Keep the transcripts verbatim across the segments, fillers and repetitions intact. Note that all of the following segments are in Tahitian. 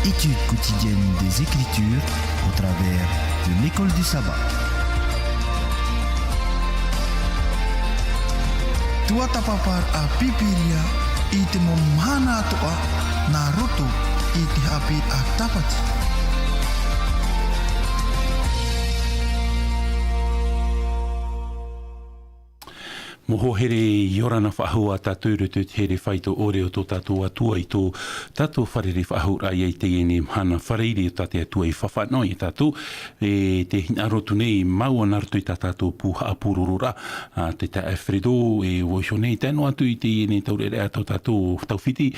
Étude quotidienne des Écritures au travers de l'école du sabbat. Tuatāpaparaʻa Pīpīria i te mau mahana atoʻa nā roto i te haʻapiʻiraʻa Tāpati. Mau hoa here, ʻia ora na faʻahou ā tātou i roto i te here faito ʻore o tō tātou Atua i tō tātou fārerei faʻahou i teie nei mahana fārereiraʻa tā te Atua i faʻanaho ia tātou. E te hinaʻaro atu nei, māua nā roto i tā tātou pū haʻapurororaʻa, ā, te taeaʻe Fredo, e ʻua iho nei, tae noa atu i teie nei taureʻareʻa tō tātou taufiti,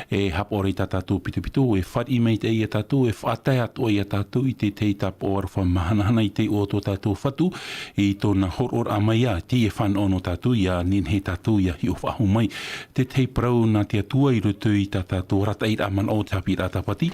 e haʻapaʻo ra i tā tātou pitopito, e fāriʻi maitaʻi ia tātou, e faʻatae atoʻa ia tātou i te tahi tāpaʻo aroha mahanahana i te iʻoa o tō tātou Fatu, i tōna hōroʻaraʻa mai ā, teie fānaʻo nō tātou, ʻia nehenehe tātou ʻia hiʻo faʻahou mai te tahi parau nā te Atua i roto i tā tātou arataʻiraʻa manaʻo o te haʻapiʻiraʻa Tāpati.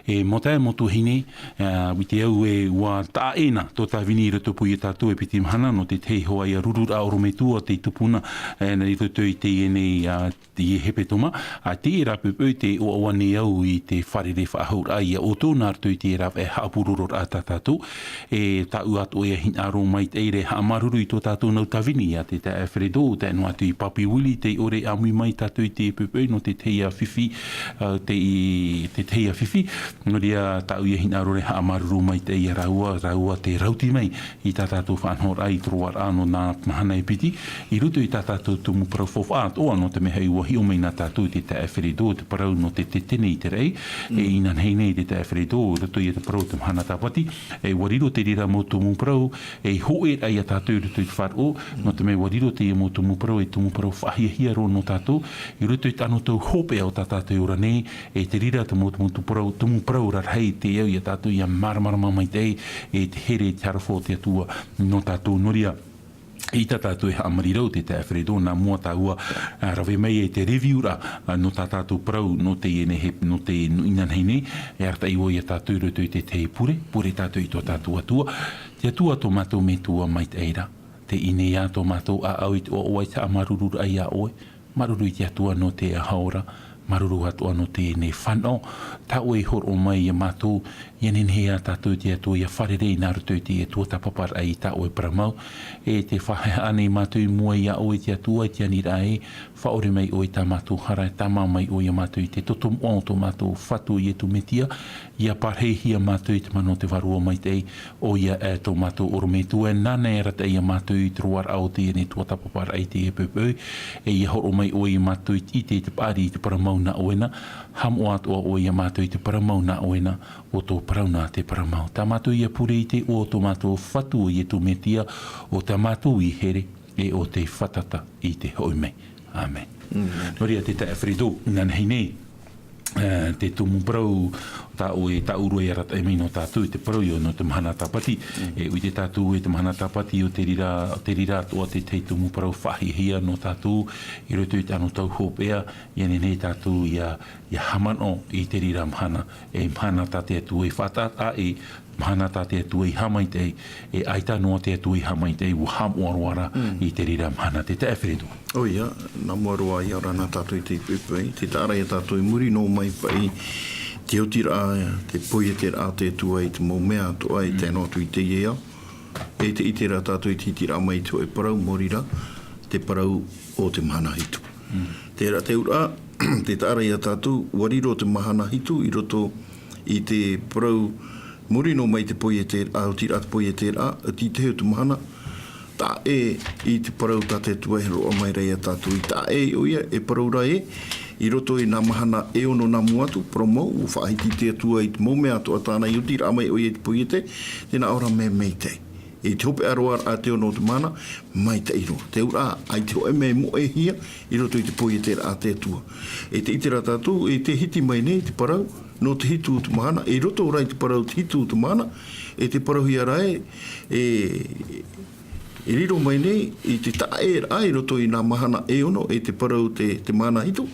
E mau taeaʻe, mau tuahine, ā, ʻite au ē ʻua taʻa ʻē na tō Tāvini i rotopū ia tātou e piti mahana nō te tahi hoʻi ia rururaʻa ʻorometua tei tupu na, ā, i roto i teie nei, ā, teie hepetoma, ā, teie rā poʻipoʻi tē ʻoaʻoa nei au i te fārerei faʻahouraʻa ia ʻoutou nā roto i teie rāveʻa haʻapurororaʻa tā tātou, e tāʻu atoʻa ia hinaʻaro maitaʻi ra e haʻamāuruuru i tō tātou nau Tāvini, ia te taeaʻe Fredo, tae noa atu i Papi Willie, tei ʻore e ʻāmui mai tātou i teie poʻipoʻi nō te tahi ia fifi, ā, te, i te tahi ia fifi, nō reira tāʻu ia hinaʻaro ra e haʻamāuruuru maitaʻi ia rāua, rāua tē rauti mai i tā tātou faʻanahoraʻa i te roaraʻa nō nā mahana e piti, i roto i tā tātou tumu parau faufaʻa atoʻa, nō te mea hoʻi ʻua hiʻo mai na tātou i te taeaʻe Fredo te parau nō te tetene i te raʻi, e inanahi nei te taeaʻe Fredo, i roto ia te parau o te mahana Tāpati, e ʻua riro te reira mau tumu parau, ei hōʻēraʻa ia tātou i roto i te faʻaroʻo, nō te mea ʻua riro teie mau tumu parau, ei tumu parau faʻahiahia roa nō tātou, i roto i te anotau hopeʻa o tā tātou e ora nei, e te reira te mau tumu parau, tumu parau rarahi tei au ia tātou ʻia māramarama maitaʻi, e te here, te aroha o te Atua nō tātou. Nō reira, ʻeita tātou e haʻamarirau, te taeaʻe Fredo, nā mua tāua, ā, rave mai e te review ra, ā, nō tā tātou parau, nō teie nei he, nō te, nō inanahi nei, e arataʻi ʻoe ia tātou i roto i te tahi pure, pure tātou i tō tātou Atua. Te Atua tō mātou Metua maitaʻi ra, tē ʻī nei ā tō mātou ʻāʻau i te ʻoaʻoa i te haʻamāuruururaʻa ia ʻoe, māuruuru i te Atua nō te ahaora, māuruuru atoʻa nō teie nei fānaʻo, tā ʻoe i hōroʻa mai ia mātou, ʻia nehenehe ā tātou te Atua ʻia fārerei nā roto i te tuatāpaparaʻa i tā ʻoe parau mau, e tē faʻahaʻehaʻa nei mātou i mua ia ʻoe te Atua i te aniraʻa ē, faʻaʻore mai ʻoe i tā mātou hara, e tāmā mai ʻoe ia mātou i te toto moʻa o tō mātou Fatu Ietu Metia, ʻia parahihia mātou i te mana o te Vārua Maitaʻi, ʻoia ē tō mātou ʻorometua, e nāna e arataʻi ia mātou i te roaraʻa o teie nei tuatāpaparaʻa i teie poʻipoʻi, e ʻia hōroʻa mai ʻoe ia mātou i te ʻite i te paʻari i te parau mau nā ʻoe na, haʻamoʻa atoʻa ʻoe ia mātou i te parau mau nā ʻoe na, ʻo tō parau na te parau mau. Tā mātou ia pure i te iʻoa o tō mātou Fatu ʻo Ietu Metia, ʻo tā mātou ʻī here, e ʻo tei fātata i te hoʻi mai. ʻĀmene. Nō reira, te taeaʻe Fredo, inanahi nei, ā, te tumu parau, tā ʻoe, tāʻu roa e arataʻi mai nō tātou i te parau ïa nō te mahana Tāpati. E ʻite tātou ē te mahana Tāpati ʻo te reira, te reira atoʻa te tahi tumu parau faʻahiahia nō tātou, i roto i te anotau hopeʻa, ʻia nehenehe tātou ʻia, ʻia haʻamanaʻo i te reira mahana, e mahana tā te Atua i faʻataʻa, e mahana tā te Atua i haʻamaitaʻi, e ʻaita noa te Atua i haʻamaitaʻi, ʻua haʻamoʻa roa ra i te reira mahana, te taeaʻe Fredo. ʻOia, nā mua roa ʻia ora na tātou i te poʻipoʻi, tē taʻa ra ia tātou i muri noa mai paʻi, te otiraʻa, te poieteraʻa a te Atua i te mau mea atoʻa, e tae noa atu i teie ao, e te ʻite ra tātou i te hitiraʻa mai i te hōʻē parau, mau reira, te parau o te mahana hitu. Terā te auraʻa, tē taʻa ra ia tātou, ʻua riro te mahana hitu i roto i te parau, muri noa mai te poieteraʻa, otiraʻa te poieteraʻa, ʻo te tahi o te mahana, taʻa ʻē i te parau tā te Atua e hōroʻa mai ra ia tātou, i taʻa ʻē ʻoia, e parau ra ē, i roto i nā mahana e ono nā mua atu, parau mau, ʻua faʻahiti te Atua i te mau mea atoʻa tāna i otiraʻa mai ʻoia i te poiete, tē nā ʻō ra mea maitaʻi. I te hopeʻa roa a te ono o te mahana, maitaʻi roa. Te auraʻa, ʻaita hōʻē mea i moʻehia i roto i te poieteraʻa a te Atua. E te ʻite ra tātou, e tē hiti mai nei te parau, nō te hitu o te mahana, i roto rā i te parau te hitu o te mahana, e tē parauhia ra ē, e, e riro mai nei i te taʻa ʻēraʻa i roto i nā mahana e ono, e te parau te, te mahana hitu,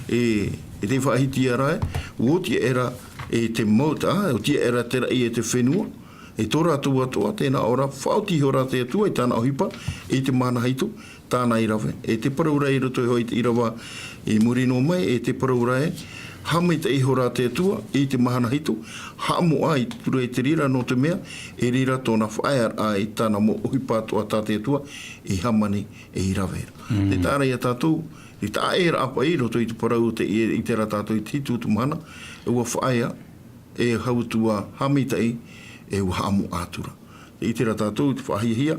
e, e tē faʻahitia ra ē, ʻua oti aʻera e te mau taʻata, oti aʻera te raʻi e te fenua, e tō rātou atoʻa, tē nā ʻō ra, faʻaoti ihora te Atua i tāna ʻohipa, i te mahana hitu, tāna i rave. E te parau ra i roto iho i te ʻīrava i muri noa mai, e te parau ra ē, Haʻamaitaʻi iho rā te Atua i te mahana hitu, haʻamoʻa i tua i te reira, nō te mea, e reira tōna faʻaearaʻa i tāna mau ʻohipa atoʻa tā te Atua, i hāmani, e i rave ra. Mm. Te taʻa ra ia tātou, i taʻa ʻē ra paʻi i roto i te parau o te, i, i terā tātou i te hitu o te mahana, e ʻua faʻaea, e hau atu ā haʻamaitaʻi, e ʻua haʻamoʻa atu ra. I terā tātou i te faʻahiahia,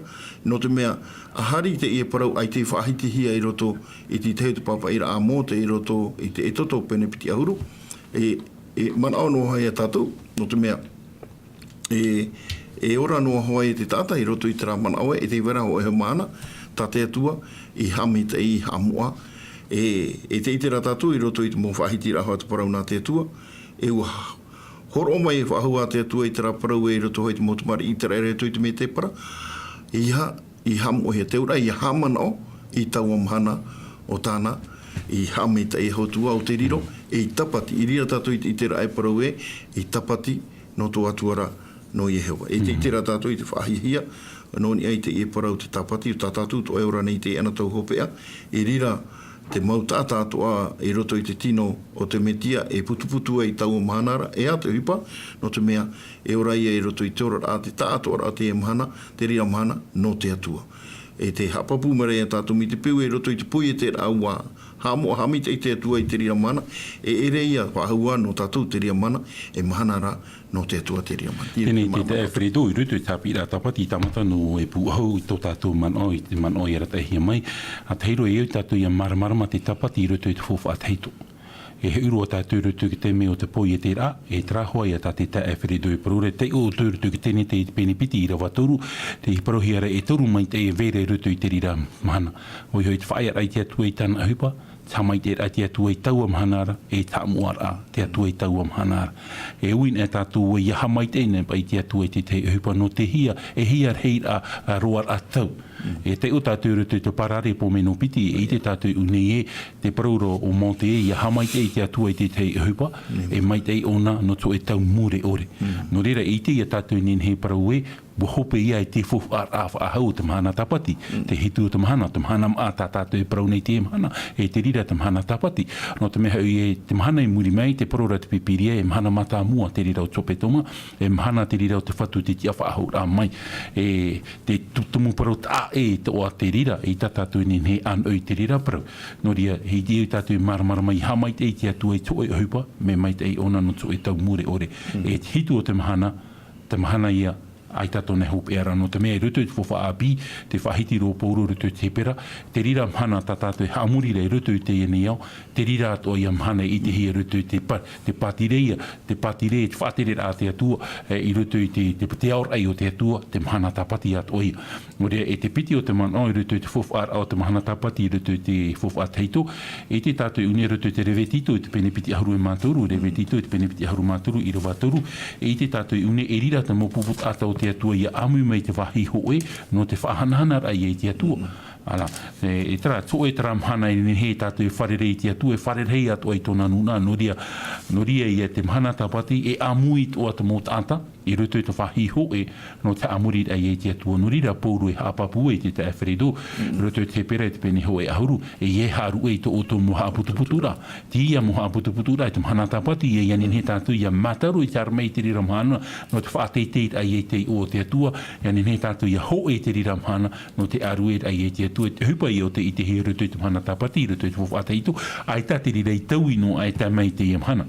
nō te mea, ʻa hari teie parau ʻaita i faʻahitihia i roto i te tahi o te pāpaʻiraʻa a Mōte i roto i te Exodo pene piti ʻahuru, e, e manaʻo noa hoʻi ia tātou, nō te mea, e, e ora noa hoʻi te taʻata i roto i terā manaʻo ē, e tē vai ra hoʻi e mahana, tā te Atua, i haʻamaitaʻi, i haʻamoʻa, e, e te, i terā tātou i roto i te mau faʻahitiraʻa hoʻi te parau nā te Atua, e ʻua hōroʻa mai e faʻahou ā te Atua i terā parau ē i roto hoʻi te mau tamariʻi ʻĪteraʻera i roto i te mētēpara, ʻeiaha, i haʻamoʻahia te auraʻa, ʻia haʻamanaʻo i taua mahana o tāna, i haʻamaitaʻi iho atu ā ʻo tē riro, e i tāpati, i reira tātou i te, i terā e parau ē, i tāpati nō tō Atua ra, nō Iehova. E te, i terā tātou i te faʻahiahia, nō niʻa i teie parau te tāpati, tā tātou atoʻa e ora nei i teie anaʻe tau hopeʻa, i reira te mau taʻata atoʻa i roto i te tino o te Mesia e putuputu ai i taua mahana ra, e ʻā te ʻohipa, nō te mea, e ora ia i roto i te oraraʻa, te taʻatoʻaraʻa o teie mahana, te reira mahana, nō te Atua. E tē haʻapāpū mai ra ia tātou mai te peu ē i roto i te poieteraʻa ʻua haʻamoʻa, haʻamaitaʻi te Atua i te reira mahana, e ʻere ia faʻahou ā nō tātou te reira mahana, e mahana ra nō te Atua te reira mahana. Teie te taʻata Alfredo, i roto i te haʻapiʻiraʻa tāpati i tāmata noa e pūʻohu i tō tātou manaʻo, i te manaʻo i arataʻihia mai, ʻa tahi roa e au tātou ʻia māramarama te tāpati i roto i te faufaʻa tahito. E hoʻi roa tātou i roto i te taime o te poieteraʻa, e terā hoʻi ia tā te taʻata Alfredo e parau ra, taiʻo ʻoutou i roto i te Tenete i te pene piti ʻīrava toru, tē parauhia ra e toru maitaʻi e vai ra i roto i te reira mahana. ʻOia hoʻi te faʻaearaʻa i te Atua i tāna ʻohipa, te haʻamaitaʻiraʻa i te Atua i taua mahana ra, e te haʻamoʻaraʻa i te Atua i taua mahana ra. E ui nei tātou ʻia haʻamaitaʻi nei paʻi i te Atua i te tahi ʻohipa nō te hia, e hia rahiraʻa, ā, roaraʻa tau. E taiʻo tātou i roto i te Paralepo mea nō piti, e ʻite tātou i ʻō nei ē, te parau ra ʻo Mōte ē, ʻia haʻamaitaʻi i te Atua i te tahi ʻohipa, e maitaʻi ʻōna nō te hōʻē tau mure ʻore. Nō reira, e ʻite ia tātou i nehenehe e parau ē, ʻua hope ia i te faufaʻaraʻa faʻahou o te mahana tāpati, te hitu o te mahana, te mahana māʻa tā tātou e parau nei i teie mahana, e te reira te mahana tāpati. Nō te mea hoʻi ē, te mahana i muri mai, tē parau ra te Pīpīria, e mahana mātāmua te reira o te hepetoma, e mahana te reira o te Fatu i te tiʻafaʻahouraʻa mai. E te tu-, tumu parau taʻa ʻē atoʻa te reira, ʻeita tātou i nehenehe e ʻānoʻi i te reira parau. Nō reira, e ʻite tātou e māramarama ʻia haʻamaitaʻi i te Atua i te hōʻē ʻohipa, mea maitaʻi ʻōna nō te hōʻē tau mure ʻore. E te hitu o te mahana, te mahana ia, ʻaita tōna hopeʻa ra, nō te mea i roto i te faufaʻa ʻāpī, tē faʻahiti ra ʻo Pauro i roto i te Hepera, te reira mahana tā tātou e haʻamori ra i roto i teie nei ao, te reira atoʻa ia mahana e ʻitehia i roto i te pa-, te pātireia, te pātireia, te faʻatereraʻa a te Atua, e, i roto i te, te, te aoraʻi o te Atua, te mahana tāpati atoʻa ia. Nō reira, e te piti o te manaʻo i roto i te faufaʻaraʻa o te mahana tāpati i roto i te faufaʻa tahito, e ʻite tātou i ʻō nei i roto i te Revetito i te pene piti ʻahuru e mā toru, Revetito i te pene piti ʻahuru mā toru, ʻīrava toru, e ʻite tātou i ʻō nei e reira te mau pupu taʻata o te Atua ʻia ʻāmui mai i te vāhi hōʻē, nō te faʻahanahanaraʻa ia i te Atua. ʻĀreʻa, e, e terā, te hōʻē terā mahana e nehenehe tātou e fārerei i te Atua, e fārerei atoʻa i tōna nūnaʻa, nō reira, nō reira ia te mahana tāpati, e ʻāmui atoʻa te mau taʻata, i roto i te vāhi hōʻē, nō te haʻamoriraʻa ia i te Atua. Nō reira, Pauro e haʻapāpū ai te taʻata Alfredo, i roto i te Hepera i te pene hōʻē ʻahuru, e ʻia haʻaruʻe i tō ʻoutou mau haʻaputuputuraʻa. Teie mau haʻaputuputuraʻa, i te mahana tāpati, ʻia, ʻia nehenehe tātou ʻia mātaro i te haere mai i te reira mahana, nō te faʻateiteiraʻa ia i te iʻoa o te Atua, ʻia nehenehe tātou ʻia hōʻē i te reira mahana, nō te ʻārueraʻa ia i te Atua, te ʻohipa ia o tē ʻitehia i roto i te mahana tāpati, i roto i te faufaʻa tahito, ʻaita te reira i taui noa aʻe e tae mai i teie mahana.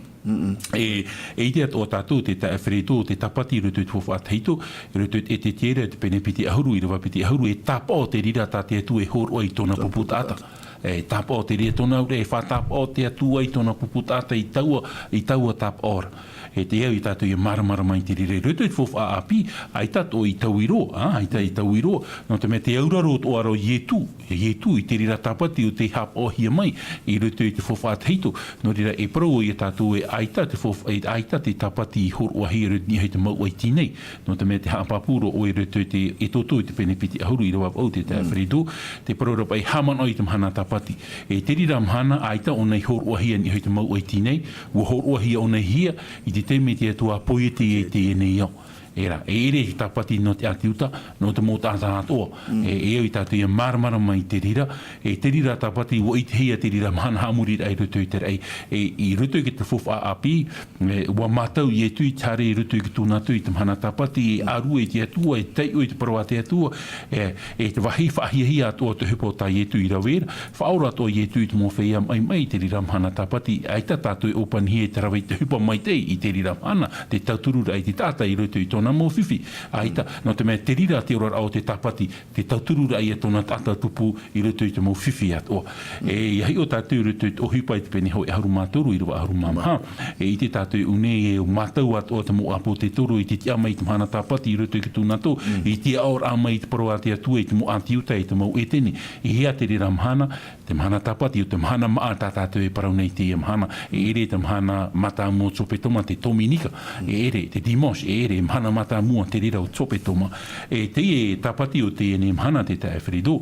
E, e ʻite atoʻa tātou te taʻata Alfredo, te tāpati i roto i te faufaʻa tahito, i roto i te Ezetiera, te pene piti ʻahuru, ʻīrava piti ʻahuru, e tāpaʻo te reira tā te Atua e hōroʻa i tōna pupu taʻata. E tāpaʻo te reira tōna auraʻa, e faʻatāpaʻo te Atua i tōna pupu taʻata i taua, i taua tāpaʻoraʻa. E te au ia tātou ʻia māramarama i te reira i roto i te faufaʻa ʻāpī, ʻaita atoʻa i taui roa, ā, ʻaita i taui roa, nō te mea tē auraro atoʻa ra ʻo Ietu, Ietu i te reira tāpati o tei haʻapaʻohia mai i roto i te faufaʻa tahito. Nō reira, e parau ia tātou ē ʻaita te faufa-, e ʻaita te tāpati i hōroʻahia i roto i niʻa i te mouʻa iti nei. Nō te mea tē haʻapāpū ra ʻoe i roto i te Exodo i te pene piti ʻahuru, ʻīrava vaʻu te taʻata Alfredo, tē parau ra paʻi e haʻamanaʻo i te mahana tāpati. E te reira mahana, ʻaita ʻōna i hōroʻahia i niʻa i te mouʻa iti nei, ʻua hōroʻahia ʻōna i hea, i te taime te Atua poiete ai i teie nei ao. E rā, e ʻere te tāpati nō te ʻĀti Iuta, nō te mau taʻata atoʻa. E, e au ia tātou ia māramarama i te reira, e te reira tāpati, ʻua ʻitehia te reira mahana haʻamoriraʻa i roto i te raʻi. E, i roto i te faufaʻa ʻāpī, e, ʻua mātau Ietu i te haere i roto i te tūnato i te mahana tāpati, e ʻārue i te Atua, e taiʻo i te parau a te Atua, e, e te vāhi faʻahiahia atoʻa te ʻohipa o tā Ietu i rave ra, faʻaora atoʻa Ietu i te mau feiā maʻimaʻi i te reira mahana tāpati, ʻaita tātou e ʻōpanihia e te rave i te ʻohipa maitaʻi i te reira mahana, te tautururaʻa i te taʻata i roto i tōna mau fifi. ʻAita, nō te mea te reira te oraraʻa o te tāpati, te tautururaʻa ia tōna taʻata tupu i roto i te mau fifi atoʻa. E, ia hiʻo tātou i roto i te ʻohipa i te pene hōʻē ʻahuru mā toru, ʻīrava ʻahuru mā maha. E ʻite tātou i ʻō nei e mātau atoʻa te mau ʻāpōsetolo i te tiʻa mai i te mahana tāpati i roto i te tūnato, i te aʻoraʻa mai i te parau a te Atua i te mau ʻĀti Iuta, i te mau ʻētene, e hia te reira mahana, te mahana tāpati, ʻo te mahana māʻa tā tātou e parau nei i teie mahana, e ʻere te mahana mātāmua o te Sōpetoma, te Tominika, e ʻere, te Dimanche, e ʻere, mahana mātāmua te reira o te Sōpetoma. E teie tāpati o teie nei mahana, te taeaʻe Alfredo,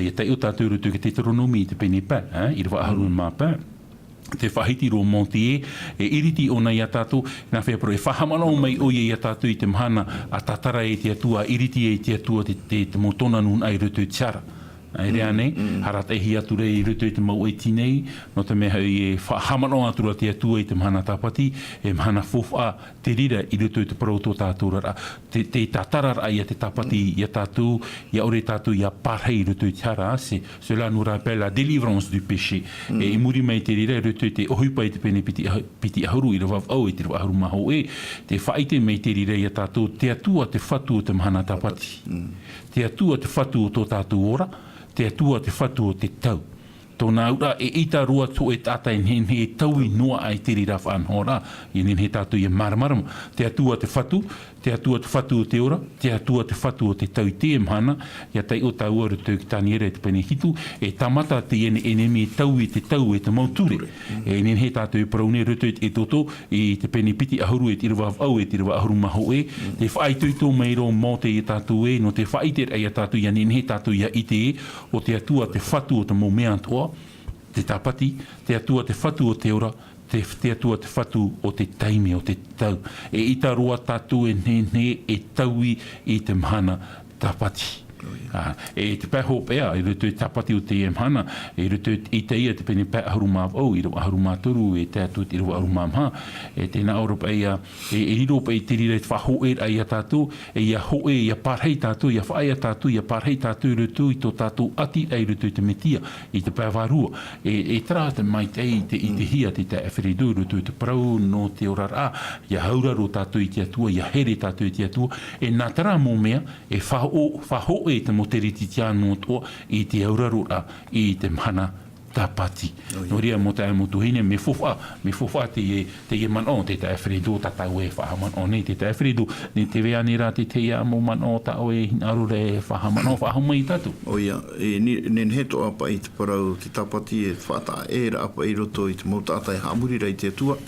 ia taiʻo tātou i roto i te Teuteronome i te pene pae, e, ʻīrava ʻahuru mā pae. Tē faʻahiti roa Mōte ē, e iriti ʻōna ia tātou, nā hea parau, e faʻahaʻamanaʻo mai ʻoia ia tātou i te mahana a tātara e te Atua, iriti e te Atua te, te, te mau tōna nūnaʻa i roto i te hara. E rā nei, harataʻihia atu ra i roto i te mau ʻētene, nō te mea hoʻi e faʻahaʻamanaʻo atu ra te Atua i te mahana tāpati, e mahana faufaʻa te reira i roto i te parau o tō tātou oraraʻa. Te, te tātararaʻa ia te tāpati, ia tātou, ia ʻore tātou ia pārahi i roto i te hara, c'est, cela nous rappelle la délivrance du péché. E i muri mai te reira, i roto i te ʻohipa i te pene piti ʻahu-, piti ʻahuru, ʻīrava vaʻu e te ʻīrava ʻahuru mā hōʻē, tē faʻaʻite mai te reira ia tātou, te Atua te Fatu o te mahana tāpati. Te Atua te Fatu o tō tātou ora, te Atua te Fatu o te tau. Tōna auraʻa, eʻita roa te hōʻē taʻata e nehenehe e taui noa aʻe i te reira faʻanahoraʻa, ia nehenehe tātou ia māramarama. Te Atua te Fatu, te Atua te Fatu o te ora, te Atua te Fatu o te tau. I teie mahana, ia taiʻo tāua i roto i te Taniera i te pene hitu, e tāmata teie nei ʻenemi e taui te tau e te mau ture. E nehenehe tātou e parau nei i roto i te Exodo, i te pene piti ʻahuru e te ʻīrava vaʻu e te ʻīrava ʻahuru mā hōʻē, tē faʻaitoito mai ra Mōte ia tātou ē, nō te faʻaʻiteraʻa ia tātou, ia nehenehe tātou ia ʻite ē, ʻo te Atua te Fatu o te mau mea atoʻa, te tāpati, te Atua te Fatu o te ora, te, te Atua te Fatu o te taime, o te tau. Eʻita roa tātou e nehenehe e taui i te mahana tāpati. Ā, e te pae hopeʻa, i roto i te tāpati o teie mahana, i roto i te Isaia te pene pae ʻahuru mā vaʻu, ʻīrava ʻahuru mā toru, e tae atu i te ʻīrava ʻahuru mā maha, e tē nā ʻō ra paʻi ia, e, e riro paʻi te reira i te faʻahōʻēraʻa ia tātou, e ia hōʻē, ia pārahi tātou, ia faʻaea tātou, ia pārahi tātou i roto i tō tātou ʻati i roto i te Mesia, i te pae vārua. E, e terā te maitaʻi i te, i te hia te taeaʻe Alfredo i roto i te parau nō te oraraʻa, ia auraro tātou i te Atua, ia here tātou i te Atua, e nā terā mau mea, e faʻaʻo-, faʻahōʻē te mau Kerisetiano atoʻa i te auraroraʻa i te mahana tāpati. Nō reira, mau taeaʻe, mau tuahine, mea faufaʻa, mea faufaʻa teie, teie manaʻo, te taeaʻe Alfredo, tā tāua e faʻahaʻamanaʻo nei, te taeaʻe Alfredo, nē tē vai ānei ra te, teie mau manaʻo tā ʻoe e hinaʻaro ra e faʻahaʻamanaʻo, faʻahou mai ia tātou. ʻOia, e, nē, nehenehe atoʻa paʻi te parau, te tāpati e faʻataʻa ʻē ra paʻi i roto i te mau taʻata e haʻamori ra i te Atua,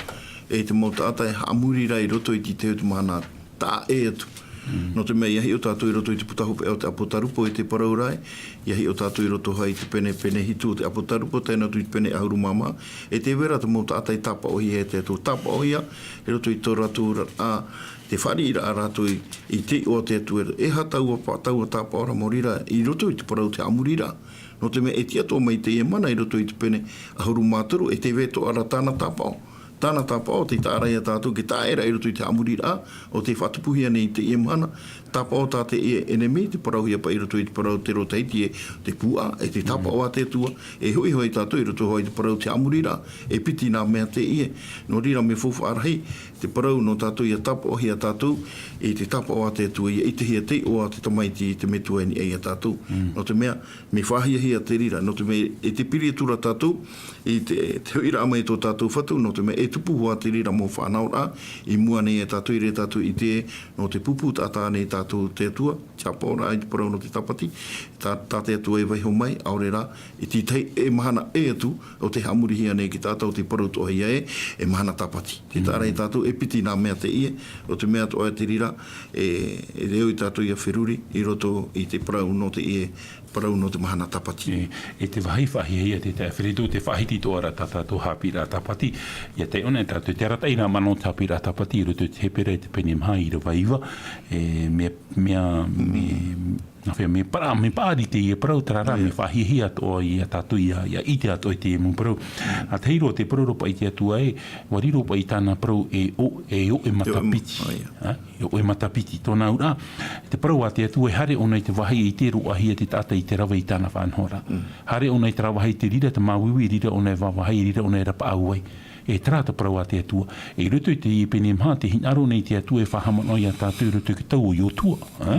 e te mau taʻata e haʻamori ra i roto i te, te, te mahana taʻa ʻē atu. Nō te mea, ia hiʻo tātou i roto i te puta hopeʻa o te Apotarupo e tē parau ra ē, ia hiʻo tātou i roto hoʻi i te pene, pene hitu o te Apotarupo, tae noa atu i te pene ʻahuru mā maha, e tē vai ra te mau taʻata i tāpaʻohia e te Atua, tāpaʻohia i roto i tō rātou ra, ā, te fāriʻiraʻa rātou i, i te iʻoa o te Atua, e aha taua pa-, taua tāpaʻo ra, nō reira, i roto i te parau te haʻamoriraʻa. Nō te mea e tiʻa atoʻa mai teie mahana i roto i te pene ʻahuru mā toru, e tē vai atoʻa ra tāna tāpaʻo. Tāna tāpaʻo, tē taʻa ra ia tātou, tē taʻa ʻē ra i roto i te haʻamoriraʻa, ʻo tē faʻatupuhia nei i teie mahana, tāpaʻo tā teie ʻenemi, tē parauhia paʻi i roto i te parau te rōtahi e, te pūʻa, e te tāpaʻo a te Atua, e hoʻi hoʻi tātou i roto hoʻi i te parau te haʻamoriraʻa, e piti nā mea teie. Nō reira, mea faufaʻa rahi te parau nō tātou ia tāpaʻohia tātou, i te tāpaʻo a te Atua, ia ʻitehia te iʻoa o te Tamaiti, te Metua i niʻa ia tātou. Nō te mea, mea faʻahiahia te reira, nō te mea e te piri atu ra tātou i te, te hoʻiraʻa mai tō tātou Fatu, nō te mea e tupu hoʻi te reira mau faʻanahoraʻa i mua nei ia tātou, i reira tātou i te, nō te pupu taʻata nei tā Tō te Atua, te haʻapaʻoraʻa i te parau nō te tāpati, tā, tā te Atua e vaiho mai, ʻaore rā, i te tahi e mahana ʻē atu, ʻo tē haʻamorihia nei e te taʻata ʻo tē parau atoʻahia ē, e mahana tāpati. Tē taʻa ra ia tātou e piti nā mea teie, ʻo te mea atoʻa te reira, e, e reo ia tātou ʻia feruri, i roto i te parau nō teie, parau nō te mahana tāpati. E, e te vāhi faʻahiahia te taeaʻe Frederick, tē faʻahiti atoʻa ra tā tātou haʻapiʻiraʻa tāpati, ʻia taiʻo nei tātou, te arataʻiraʻa nō te haʻapiʻiraʻa tāpati, i roto i te Hepera i te pene maha ʻīrava iva, e, mea, mea, mea, nā hea, mea para-, mea paʻari teie parau, terā rā, mea faʻahiahia atoʻa ia tātou ʻia, ʻia ʻite atoʻa i teie mau parau. Nā te reira, te parau ra paʻi te Atua ē, ʻua riro paʻi tāna parau e ʻo-, e ʻoʻe matapiti. ʻA ia. Ā? E ʻoʻe matapiti. Tōna auraʻa, te parau a te Atua e haere ʻōna i te vāhi e ʻite roaʻa hia te taʻata i te rave i tāna faʻanahoraʻa. Haere ʻōna i terā vāhi te reira te māuiui, e reira ʻōna e vāvāhi, e reira ʻōna e rapaʻau ai. E terā te parau a te Atua. E i roto i teie pene maha, tē hinaʻaro nei te Atua e faʻahaʻamanaʻo ia tātou i roto i te tau o Iotua, ā?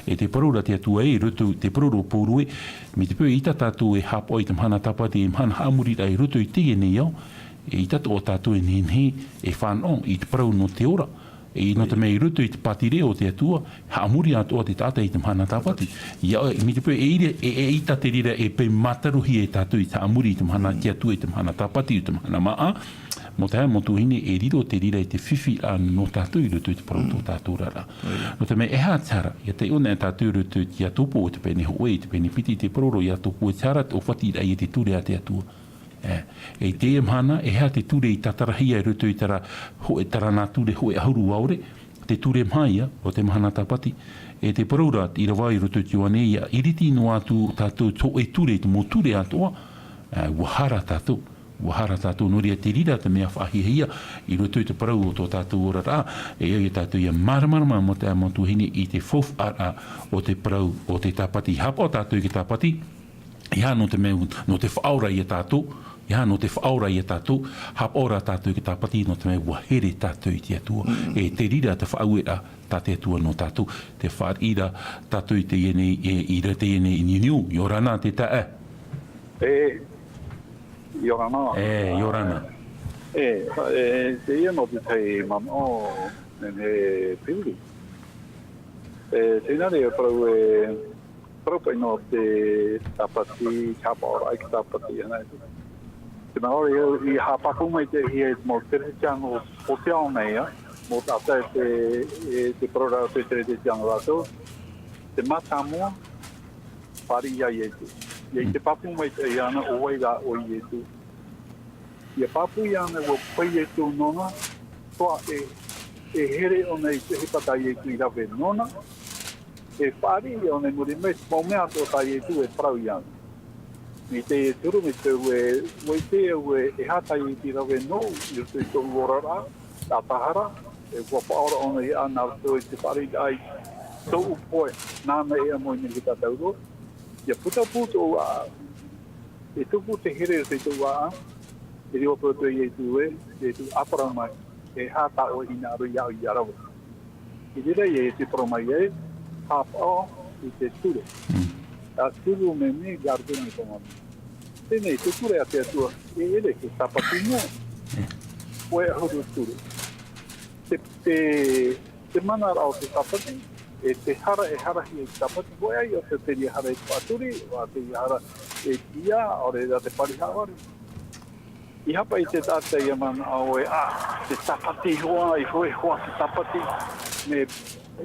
E te parau ra te Atua ē, i roto i te parau ra ʻo Pauro ē, mai te peu ʻaita tātou e haʻapaʻo i te mahana tāpati, e mahana haʻamoriraʻa i roto i teie nei ao, e ʻaita atoʻa tātou e nehenehe e fānaʻo i te parau nō te ora. E nō te mea i roto i te pātireia o te Atua, haʻamori atoʻa te taʻata i te mahana tāpati. ʻIa, mai te peu e ʻere, e, e ʻaita te reira e pae mātarohia e tātou i te haʻamori i te mahana a te Atua, i te mahana tāpati, i te mahana māʻa, mau taeaʻe, mau tuahine, e riro te reira i te fifi nō tātou i roto i te parau tō tātou oraraʻa. Nō te mea e aha te hara, ʻia taiʻo nei tātou i roto i te Iakobo, te pene hōʻē, te pene piti, te parau ra Iakobo, e te hara te ʻōfatiraʻa i te ture a te Atua. E, e i teie mahana, e aha te ture i tātarahia i roto i terā hōʻē, terā nā ture hōʻē ʻahuru ʻaore, te ture maha ïa o te mahana tāpati. E te parau ra, ʻīrava i roto i te Ioane, ʻia iriti noa atu tātou tō hōʻē ture, te mau ture atoʻa, e, ʻua hara tātou, ʻua hara tātou. Nō reira, te reira te mea faʻahiahia i roto i te parau o tō tātou oraraʻa, e au ia tātou ʻia māramarama, mau taeaʻe, mau tuahine, i te faufaʻaraʻa o te parau o te tāpati. Haʻapaʻo tātou i te tāpati, ʻeiaha nō te mea, nō te faʻaora ia tātou, ʻeiaha nō te faʻaora ia tātou, haʻapaʻo rā tātou i te tāpati, nō te mea ʻua here tātou i te Atua. E te reira te faʻaueraʻa tā te Atua nō tātou, tē fāriʻi ra tātou i teie nei, e, i reira teie nei i niuniu, ʻia ora na te taeaʻe. E, ʻia ora na. E, ʻia ora na. E, e, teie nō te tahi manaʻo, e, e, Piri. E, tēnā nei e parau e, parau paʻi nō te tāpati, te haʻapaʻoraʻa i te tāpati, ana. Te manaʻo ra, i haʻapāpū maitaʻihia e te mau Kerisetiano o te ao nei, ā, mau taʻata e te, e te parau ra o te Kerisetiano rātou, te mātāmua, fāriʻi ia Iesu. ʻIa ʻite pāpū maitaʻi ʻana ʻo vai rā ʻo Iesu. ʻIa pāpū iāna ʻua pai Iesu nōna, toa e, e here ʻōna i te ʻohipa tā Iesu i rave nōna, e fāriʻi ʻōna i muri mai, te mau mea atoʻa tā Iesu e parau iāna. Mai teie turu, mai te peu ē, ʻua ʻite au ē, e aha tā Iesu i rave nōʻu, i roto i tōʻu oraraʻa, tātahara, e ʻua faʻaora ʻōna iāʻu nā roto i te fāriʻiraʻa i tōʻu pohe, nāna e ʻāmui nei iā tātou. ʻIa putapū tōʻu ʻāʻau. E tupu te here i roto i tōʻu ʻāʻau, e riro atu ē Iesu ē, Iesu ʻāpara mai, e aha tā ʻoe e hinaʻaro iāʻu ʻia rave. I reira ïa Iesu e parau mai ai, haʻapaʻo i te ture. Mm. Ā, suru mene, garde mene, pamani. Teie nei, te ture a te Atua, e ʻere, te tāpati noa. Mm. ʻOia ʻahuru ture. Te, te, te mana ra o te tāpati, e te hara e harahia i te tāpati, hōʻē ïa te, te reira hara e faʻaturi, ʻo te reira hara e tia, ʻaore rā te pari haʻavare. ʻEiaha paʻi te taʻata ʻia manaʻo ē, ā, te tāpati hoʻi, i hōʻē hoʻi te tāpati, mea,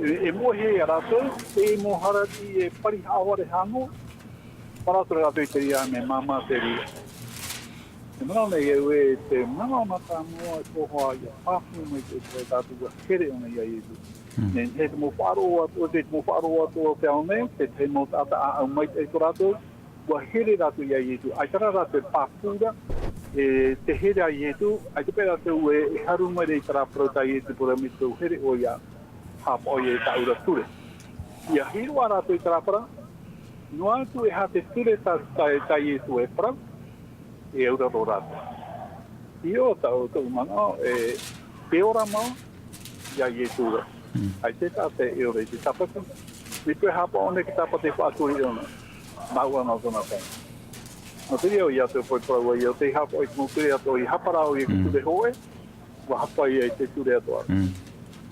e, e moʻehia ia rātou, e mau hara iti e pari haʻavare noa, parau atu rātou i te reira, mea māmā te reira. Te manaʻo nei au ē, te manaʻo mātāmua e pohe ïa, pāpū mai te, te tātou ʻua here ʻōna iā Iesu. Mm. Nehenehe te mau faʻaroʻo atu, te mau faʻaroʻo atu o te ao nei, te, te mau taʻata ʻāʻau maitaʻi tō rātou, ʻua here rātou iā Iesu. ʻAita rā rātou e pāpū ra, e te here a Iesu, ʻaita paʻi rātou e, e haru mai ra i terā parau tā Iesu, parau mai te here ʻoia, haʻapaʻo ïa i tāʻu ra ture. ʻIa hiroʻa rātou i terā parau, noa atu e aha te ture tā, tā, tā Iesu e parau, e auraro rātou. ʻIa, tā, tōʻu manaʻo, e, te ora mau, iā Iesu ra. Mm. ʻAita e taʻata e ora i te tāpati. Mai te peu e haʻapaʻo nei i te tāpati e faʻaturi ʻōna. Mau ʻana tōna pae. Nō te reira ïa te parau ïa, ʻo tē haʻapaʻo i te mau ture atoʻa, ʻia hapa rā ʻoia i te ture hōʻē, ʻua hapa ïa i te ture atoʻa. Mm.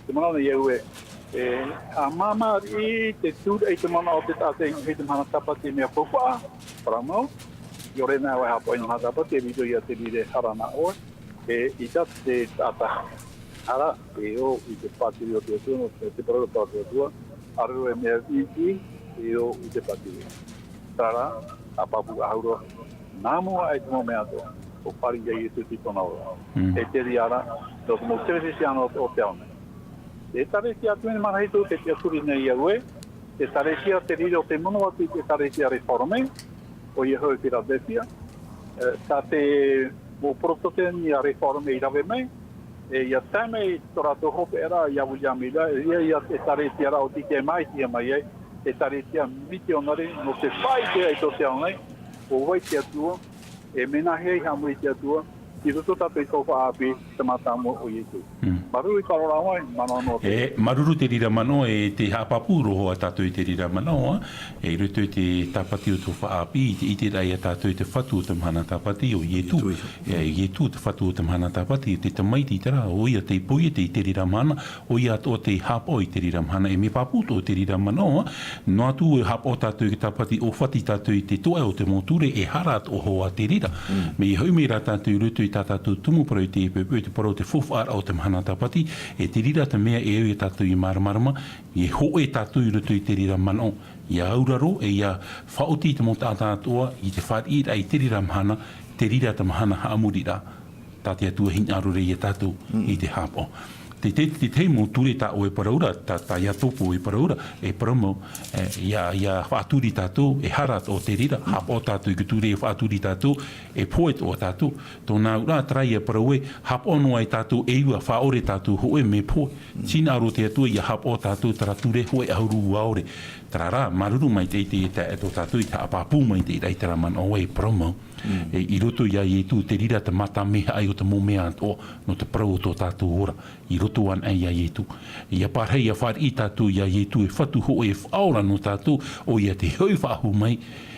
Te manaʻo nei au ē, E, a māmā riʻi te tūraʻi te manaʻo o te taʻata i te mahana tāpati mea faufaʻa, parau mau, i ʻore nā ʻoe haʻapaʻo i te mahana tāpati, e riro ia te rire hara nā ʻoe, e, ʻeita te taʻata hara, e ō i te pātireia o te Atua, nō te, te parau o te Atua, ʻāreʻa e mea iti, e ō i te pātireia. Terā, ʻa pāpū ʻahuru, nā mua aʻe te mau mea atoʻa, ʻua fāriʻi ia Iesu i tōna ora. Mm. E te reira, nō te mau Kerisetiano o te ao nei. E Ekalesia Atua i te Mahana Hitu, tē tiʻaturi nei au ē, te Ekalesia te riro te mono atu i te Ekalesia Reforme, ʻoia hoʻi Philadelphia, e, tā te mau Porotesani a Reforme i rave mai, e, ʻia tae mai tō rātou hopeʻa ra iā William Miller, e, ia, ia, e Ekalesia ra o tei mai, tei mai ai, e Ekalesia mitionare, nō te faʻaʻite ai tō te ao nei, ʻo vai te Atua, e mea nāhea i haʻamori i te Atua, i roto tātou i te faufaʻa ʻāpī, te mātāmua o Iesu. Mm. Māuruuru i te parau ra mai, manaʻo noa atu. E, māuruuru te reira manaʻo, e tē haʻapāpū roa tātou i te reira manaʻo, ā, e i roto i te tāpati o te faufaʻa ʻāpī, i te, i te ʻiteraʻa ia tātou i te Fatu o te mahana tāpati, ʻo Ietu. Ietu, Ietu. E, Ietu, te Fatu o te mahana tāpati, te Tamaiti terā, ʻoia tei poiete i te reira mahana, ʻoia atoʻa tei haʻapaʻo i te reira mahana, e mea pāpū atoʻa te reira manaʻo, ā, noa atu e haʻapaʻo tātou i te tāpati, ʻōfati tātou i te toeʻa o te mau ture, e hara atoʻa hoʻi te reira. Mm. Mea hoʻi mai rā tātou i roto i tā tātou tumu parau i te poʻipoʻi, te parau o te faufaʻaraʻa o te mahana tāpati, e te reira te mea e au ia tātou i māramarama, e hōʻē tātou i roto i te reira manaʻo, ʻia auraro, e ʻia faʻaoti i te mau taʻata atoʻa, i te fāriʻiraʻa i te reira mahana, te reira te mahana haʻamoriraʻa. Tā te Atua hinaʻaro ra ia tātou Mm. i te haʻapaʻo. Te, te, te, te mau ture tā ʻoe e parau ra, tā, tā Iakobo e parau ra, e parau mau, e, ʻia, ʻia faʻaturi tātou, e hara atoʻa te reira, Mm. haʻapaʻo tātou i te ture e faʻaturi tātou, e pohe atoʻa tātou. Tōna auraʻa terā ia parau ē, haʻapaʻo noa ai tātou e ua, faʻaʻore tātou hōʻē mea pohe. Mm. Hinaʻaro te Atua ʻia haʻapaʻo tātou terā ture hōʻē ʻahuru ua ʻore. Terā rā, māuruuru maitaʻi te, te, tō tātou i te haʻapāpū maitaʻi i terā manaʻo e parau mau. Mm. E, i roto ia Ietu, te reira te mātāmehaʻa o te mau mea atoʻa, nō te parau o tō tātou ora, i roto anaʻe ia Ietu. ʻIa parahi, ʻia fāriʻi tātou ia Ietu, e Fatu hōʻē e Faʻaora nō tātou, ʻoia te hoʻi faʻahou mai,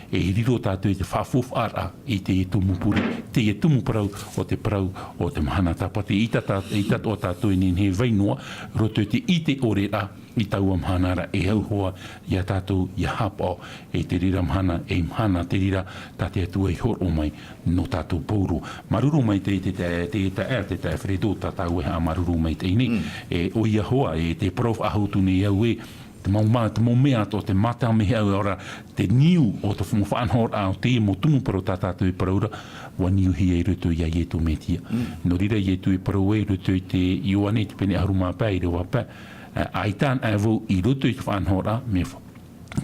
e riro tātou i te faʻafaufaʻaraʻa, i te tumu pure, te tumu parau, o te parau, o te mahana tāpati, ʻeita tā, ʻeita atoʻa tātou e nehenehe e vai noa, roto i te ʻite ʻore ra, i taua mahana ra, e au hoʻi ia tātou ʻia haʻapaʻo, e te reira mahana, e mahana te reira, tā te Atua i hōroʻa mai nō tātou pauroa. Māuruuru maitaʻi te, te, te, te, te, te Fredo, tā tāua e haʻamāuruuru maitaʻi nei. Mm. E, ʻoia hoʻi, e te parau faʻahou atu nei au ē, te mau mā-, te mau mea atoʻa, te mātāmehaʻa ora, te niu o te fu-, faʻanahoraʻa o te mau tumu parau tā tātou e parau ra, ʻua niuhia i roto ia Ietu Metia. Mm. Nō reira Ietu e parau ai i roto i te Ioane, te pene ʻahuru mā pae, ʻīrava pae, ā, ʻaita anaʻe vau i roto i te faʻanahoraʻa, mea fa-,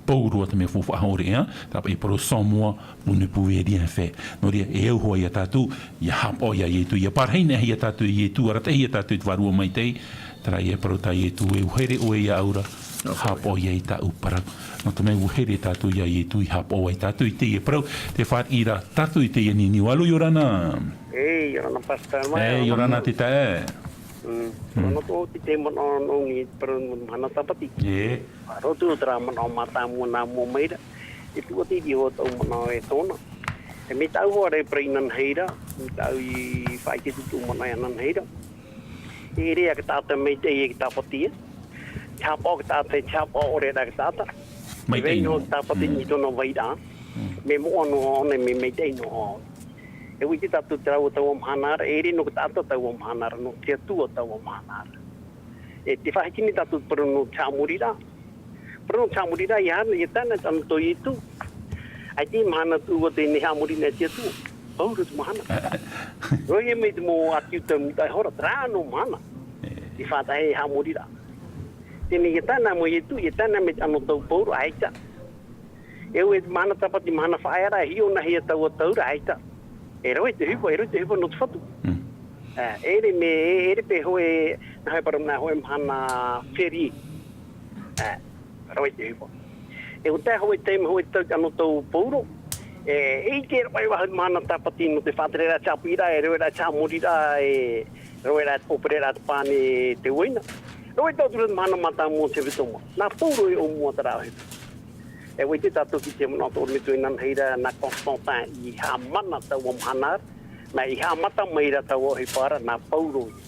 pauroa te mea faufaʻa ʻore, ā, tāpaʻo i te parau Samoa, vous ne pouvez rien faire. Nō reira, e au hoʻi ia tātou, ʻia haʻapaʻo ia Ietu, ʻia parahi anaʻe ia tātou ia Ietu, arataʻi ia tātou i te Vārua Maitaʻi, terā ia parau tā Ietu ē, ʻua here ʻoe iāʻu ra, haʻapaʻo ia i tāʻu parau. Nō te mea ʻua here tātou ia Ietu, ʻia haʻapaʻo ai tātou i teie parau, tē fāriʻi ra tātou i teie niuniu. Alo, ʻia ora na. E, ʻia ora na, Pastor, mai, e, ʻia ora na, te taeaʻe. Mm. Mm. Nō tō te manaʻo nō te parau nō te mahana tāpati. E. Roto terā manaʻo mātāmua nā mua mai ra. E tuʻa te iho tō manaʻo e tōna. E mea tāʻu hoʻi ra e parau inanahi ra, mea tāʻu i faʻaʻite atu tō manaʻo e inanahi ra. E ʻere ā te taʻata maitaʻi e te tāpati ē. Te haʻapaʻo te taʻata, te haʻapaʻo ʻore ra te taʻata. Maitaʻi noa. Te tāpati Mm. i tōna vairaʻa. Mm. Mea moʻa noa ʻōna, mea maitaʻi noa ʻōna. E ʻua ʻite tātou terā ʻo taua mahana ra, e ʻere nō te taʻata taua mahana ra, nō te Atua taua mahana ra. E tē faʻahiti nei tātou te parau nō te haʻamoriraʻa. Parau nō te haʻamoriraʻa, ʻia haere, ʻia tae na te anotau o Ietu. ʻAita e mahana tuʻu atu e nehenehe e haʻamori nei te Atua. Pauroa te mahana. Roa ia mai te mau ʻāti Iuta, mea taʻu e hora, terā noa mahana. E. Te faʻatae e haʻamoriraʻa. Teie nei ʻia tae na mai Ietu, ʻia tae na mai te anotau o Pauro, ʻaita. E ʻua mahana tāpati, mahana faʻaearaʻa, e hiʻo nāhea taua tau ra, ʻaita. E rave te ʻohipa, e rave te ʻohipa nō te Fatu. Mm. Ā, e ʻere mea, e, e ʻere paʻi hōʻē, nā hea parau nā hōʻē mahana férié. Ā, rave te ʻohipa. E ʻua tae hōʻē taime, hōʻē tau te anotau o Pauro. E, e ʻite ra paʻi vau mahana tāpati nō te faʻatereraʻa i te haʻapiʻiraʻa, e rave ra i te haʻamoriraʻa, e rave ra i te pōperaʻa i te pane, te uaina. Rave tauturu mahana mātāmua o te hepetoma. Nā Pauro e ʻōmua terā ʻohipa. E ʻua ʻite tātou i te manaʻo tō Rinatu e nānāhia ra, nā Constantin i haʻamana taua mahana ra, nā i haʻamata mai ra taua ʻohipa ra, nā Pauro ia.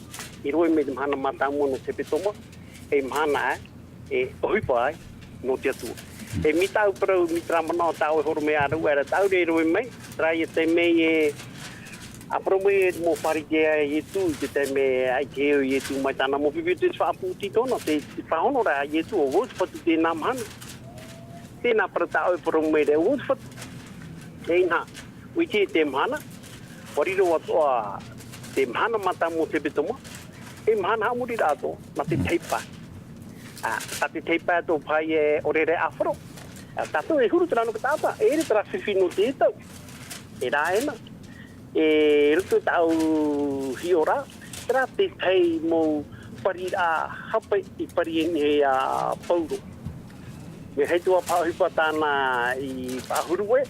I roaʻi mai te mahana mātāmua nō te hepetoma, e mahana ā, e ʻohipa ai nō te Atua. E mai tāʻu parau, mai terā manaʻo tāʻu e horo mai ʻāraʻuaʻe ra, tāʻu e rave mai, terā ia taime e ʻāparau mai e te mau Pharisea ia Ietu, i te taime e ʻaita e ʻo Ietu mai tāna mau pipi, te faʻaputi tōna, te, te faʻahono ra Ietu, ʻo vau te fatu i teie mahana. Teie nā parau tāʻu e parau mai ra, ʻo vau te fatu. E inaha, ʻua ʻite i te mahana, ʻua riro atoʻa te mahana mātāmua o te hepetoma, e mahana haʻamoriraʻa atoʻa, nā te tahi pae. Ā, tā te tahi pae atoʻa paha e ʻore ra e ʻāfaro. Ā, tātou e huru terā nō te taʻata, e ʻere terā fifi nō te tau. E rā ena, e roto i tāʻu hiʻoraʻa, terā te tahi mau pariraʻa hape i pari nei e Pauro. Mea hei tua paha ʻohipa tāna i faʻahuru e,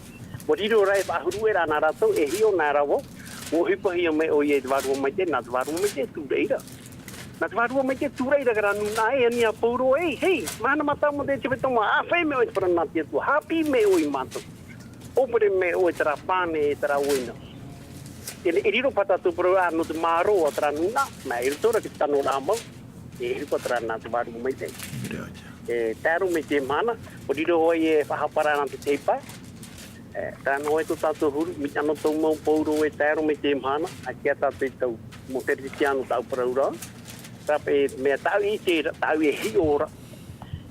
ʻua riro ra e faʻahuru e ra nā rātou, e hiʻo na ra vau, ʻua ʻohipahia mai ʻoia i te Vārua Maitaʻi, nā te Vārua Maitaʻi e tūraʻi ra. Nā te Vārua Maitaʻi e tūraʻi ra terā nūnaʻa e ani ia Pauro, ei, hei, mahana mātāmua o te hepetoma, ʻāfaʻi mai ʻoe i te parau nā te Atua, haʻapiʻi mai ʻoe ia mātou. ʻŌpere mai ʻoe i terā pane, e terā uaina. E, e riro paha tātou parau, ā, nō te mārō a terā nūnaʻa, nā, i roto ra i te tano rā mau, e ʻohipa terā nā te Vārua Maitaʻi. E tae roa mai i teie mahana, ʻua riro hoʻi e faʻahapa ra nā te tahi pae. E, terā noa atu tō tātou huru, mai anotau mau Pauro e tae roa mai i teie mahana, ʻaita tātou e tau mau Kerisetiano tāʻu parau ra. Terā paʻi mea tāʻu e ʻite ra, tāʻu e hiʻo ra.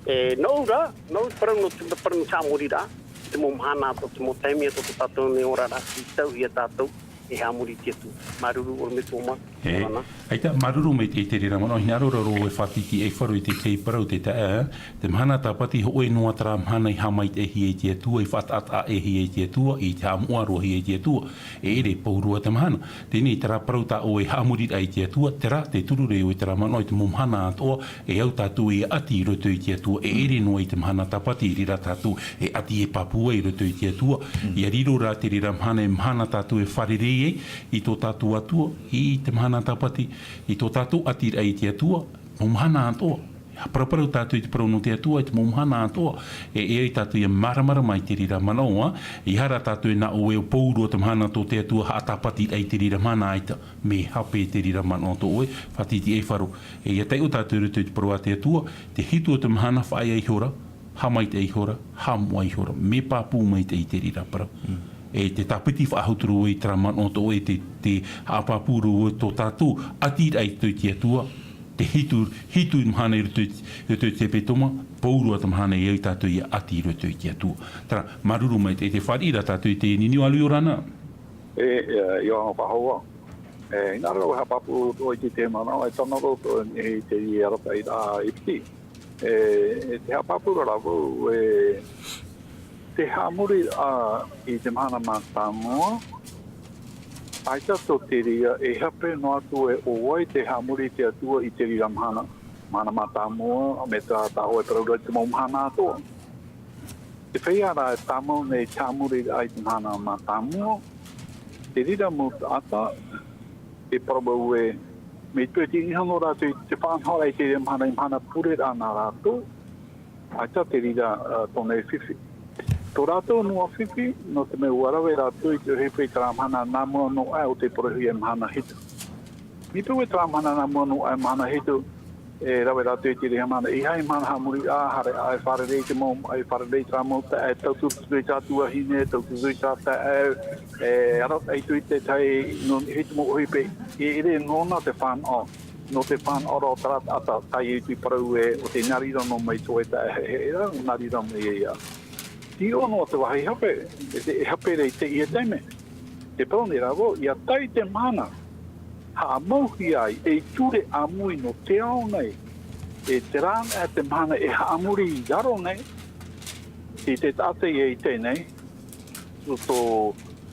E, nōʻu ra, nōʻu te parau nō te, parau nō te haʻamoriraʻa, te mau mahana atoʻa, te mau taime atoʻa tō tātou nei oraraʻa, i tauhia tātou e haʻamori i te Atua. Māuruuru, ʻorometua mā. E, ʻaita, māuruuru maitaʻi i te reira manaʻo, hinaʻaro ra vau e faʻatītīʻaifaro i te tahi parau, te taeaʻe, te mahana tāpati, hōʻē noa terā mahana i haʻamaitaʻihia e te Atua, i faʻataʻataʻahia e te Atua, i te haʻamoʻa roa hia e te Atua. E ʻere pauroa te mahana. Teie nei terā parau tā ʻoe haʻamoriraʻa i te Atua, terā te turu ra ʻoe i terā manaʻo i te mau mahana atoʻa, e au tātou e ʻati i roto i te Atua, e ʻere noa i te mahana tāpati, i reira tātou e ʻati e pāpū ai i roto i te Atua. ʻIa riro rā te reira mahana, e mahana tātou e fārerei ai i tō tātou Atua, i te mahana tāpati, i tō tātou ʻatiraʻa i te Atua, mau mahana atoʻa. E paraparau tātou i te parau nō te Atua, i te mau mahana atoʻa, e, e ai tātou ʻia māramarama i te reira manaʻo, ā, ʻeiaha rā tātou e nā ʻō e pauroa te mahana tō te Atua, haʻatāpatiraʻa i te reira mahana, ʻaita, mea hape te reira manaʻo tō ʻoe, faʻatītīʻaifaro. E ʻia taiʻo tātou i roto i te parau a te Atua, te hitu o te mahana, faʻaea ihora, haʻamaitaʻi ihora, haʻamoʻa ihora, mea pāpū maitaʻi i te reira parau. E te tāpiti faʻahou atu ra vau i terā manaʻo tō ʻoe, te, te haʻapāpū ra vau tō tātou ʻatiraʻa i roto i te Atua, te hitu, hitu mahana i roto i, i roto i te hepetoma, pauroa te mahana e au tātou ʻia ʻati i roto i te Atua. Terā, māuruuru maitaʻi, tē fāriʻi ra tātou i te niuniu, ʻalua, ʻia ora na. E, e, ʻia ora na faʻahou. E, hinaʻaro e haʻapāpū atoʻa i te, te manaʻo, e tano roa atoʻa i te arataʻiraʻa ʻīpiti. E, e te haʻapāpū ra vau, e, te haʻamoriraʻa i te mahana mātāmua, ʻaita tō te reira, e hape noa atu e ʻo vai te haʻamori i te Atua i te reira mahana, mahana mātāmua, mai terā tā ʻoe e parau ra i te mau mahana atoʻa. Te feiā rā e tāmau nei te haʻamoriraʻa i te mahana mātāmua, te reira mau taʻata, e parau vau ē, mai te peu tei niʻa noa rātou i te faʻanahoraʻa i te reira mahana, i mahana pure ra nā rātou, ʻaita te reira, ā, tōna e fifi. Tō rātou noa fifi, nō te mea ʻua rave rātou i te ʻohipa i terā mahana nā mua noa aʻe o tei parauhia e mahana hitu. Mai te peu ē terā mahana nā mua noa aʻe e mahana hitu, e rave rātou i te reira mahana, ʻeiaha mahana haʻamoriraʻa, haere aʻe e fārerei i te mau, e fārerei i terā mau taeaʻe, tauturu atu i tā tuahine, tauturu atu i tā taeaʻe, e arataʻi atu i te tahi, nō, i te mau ʻohipa, e ʻere nōna te fānaʻo, nō te fānaʻo ra o terā taʻata, tā ʻoe e parau ē, ʻo tē nā reira noa mai tō ʻoe taeaʻe, e, e, e nā reira mai ia. Tei ʻō noa te vāhi hape, e te, e hape ra i teie taime. Tē parau nei rā vau, ʻia tae i te mahana, haʻamauhia ai, ei ture ʻāmui nō te ao nei, e terā anaʻe te mahana e haʻamori i raro nei, i te taʻata ʻia ʻite nei, tō, tō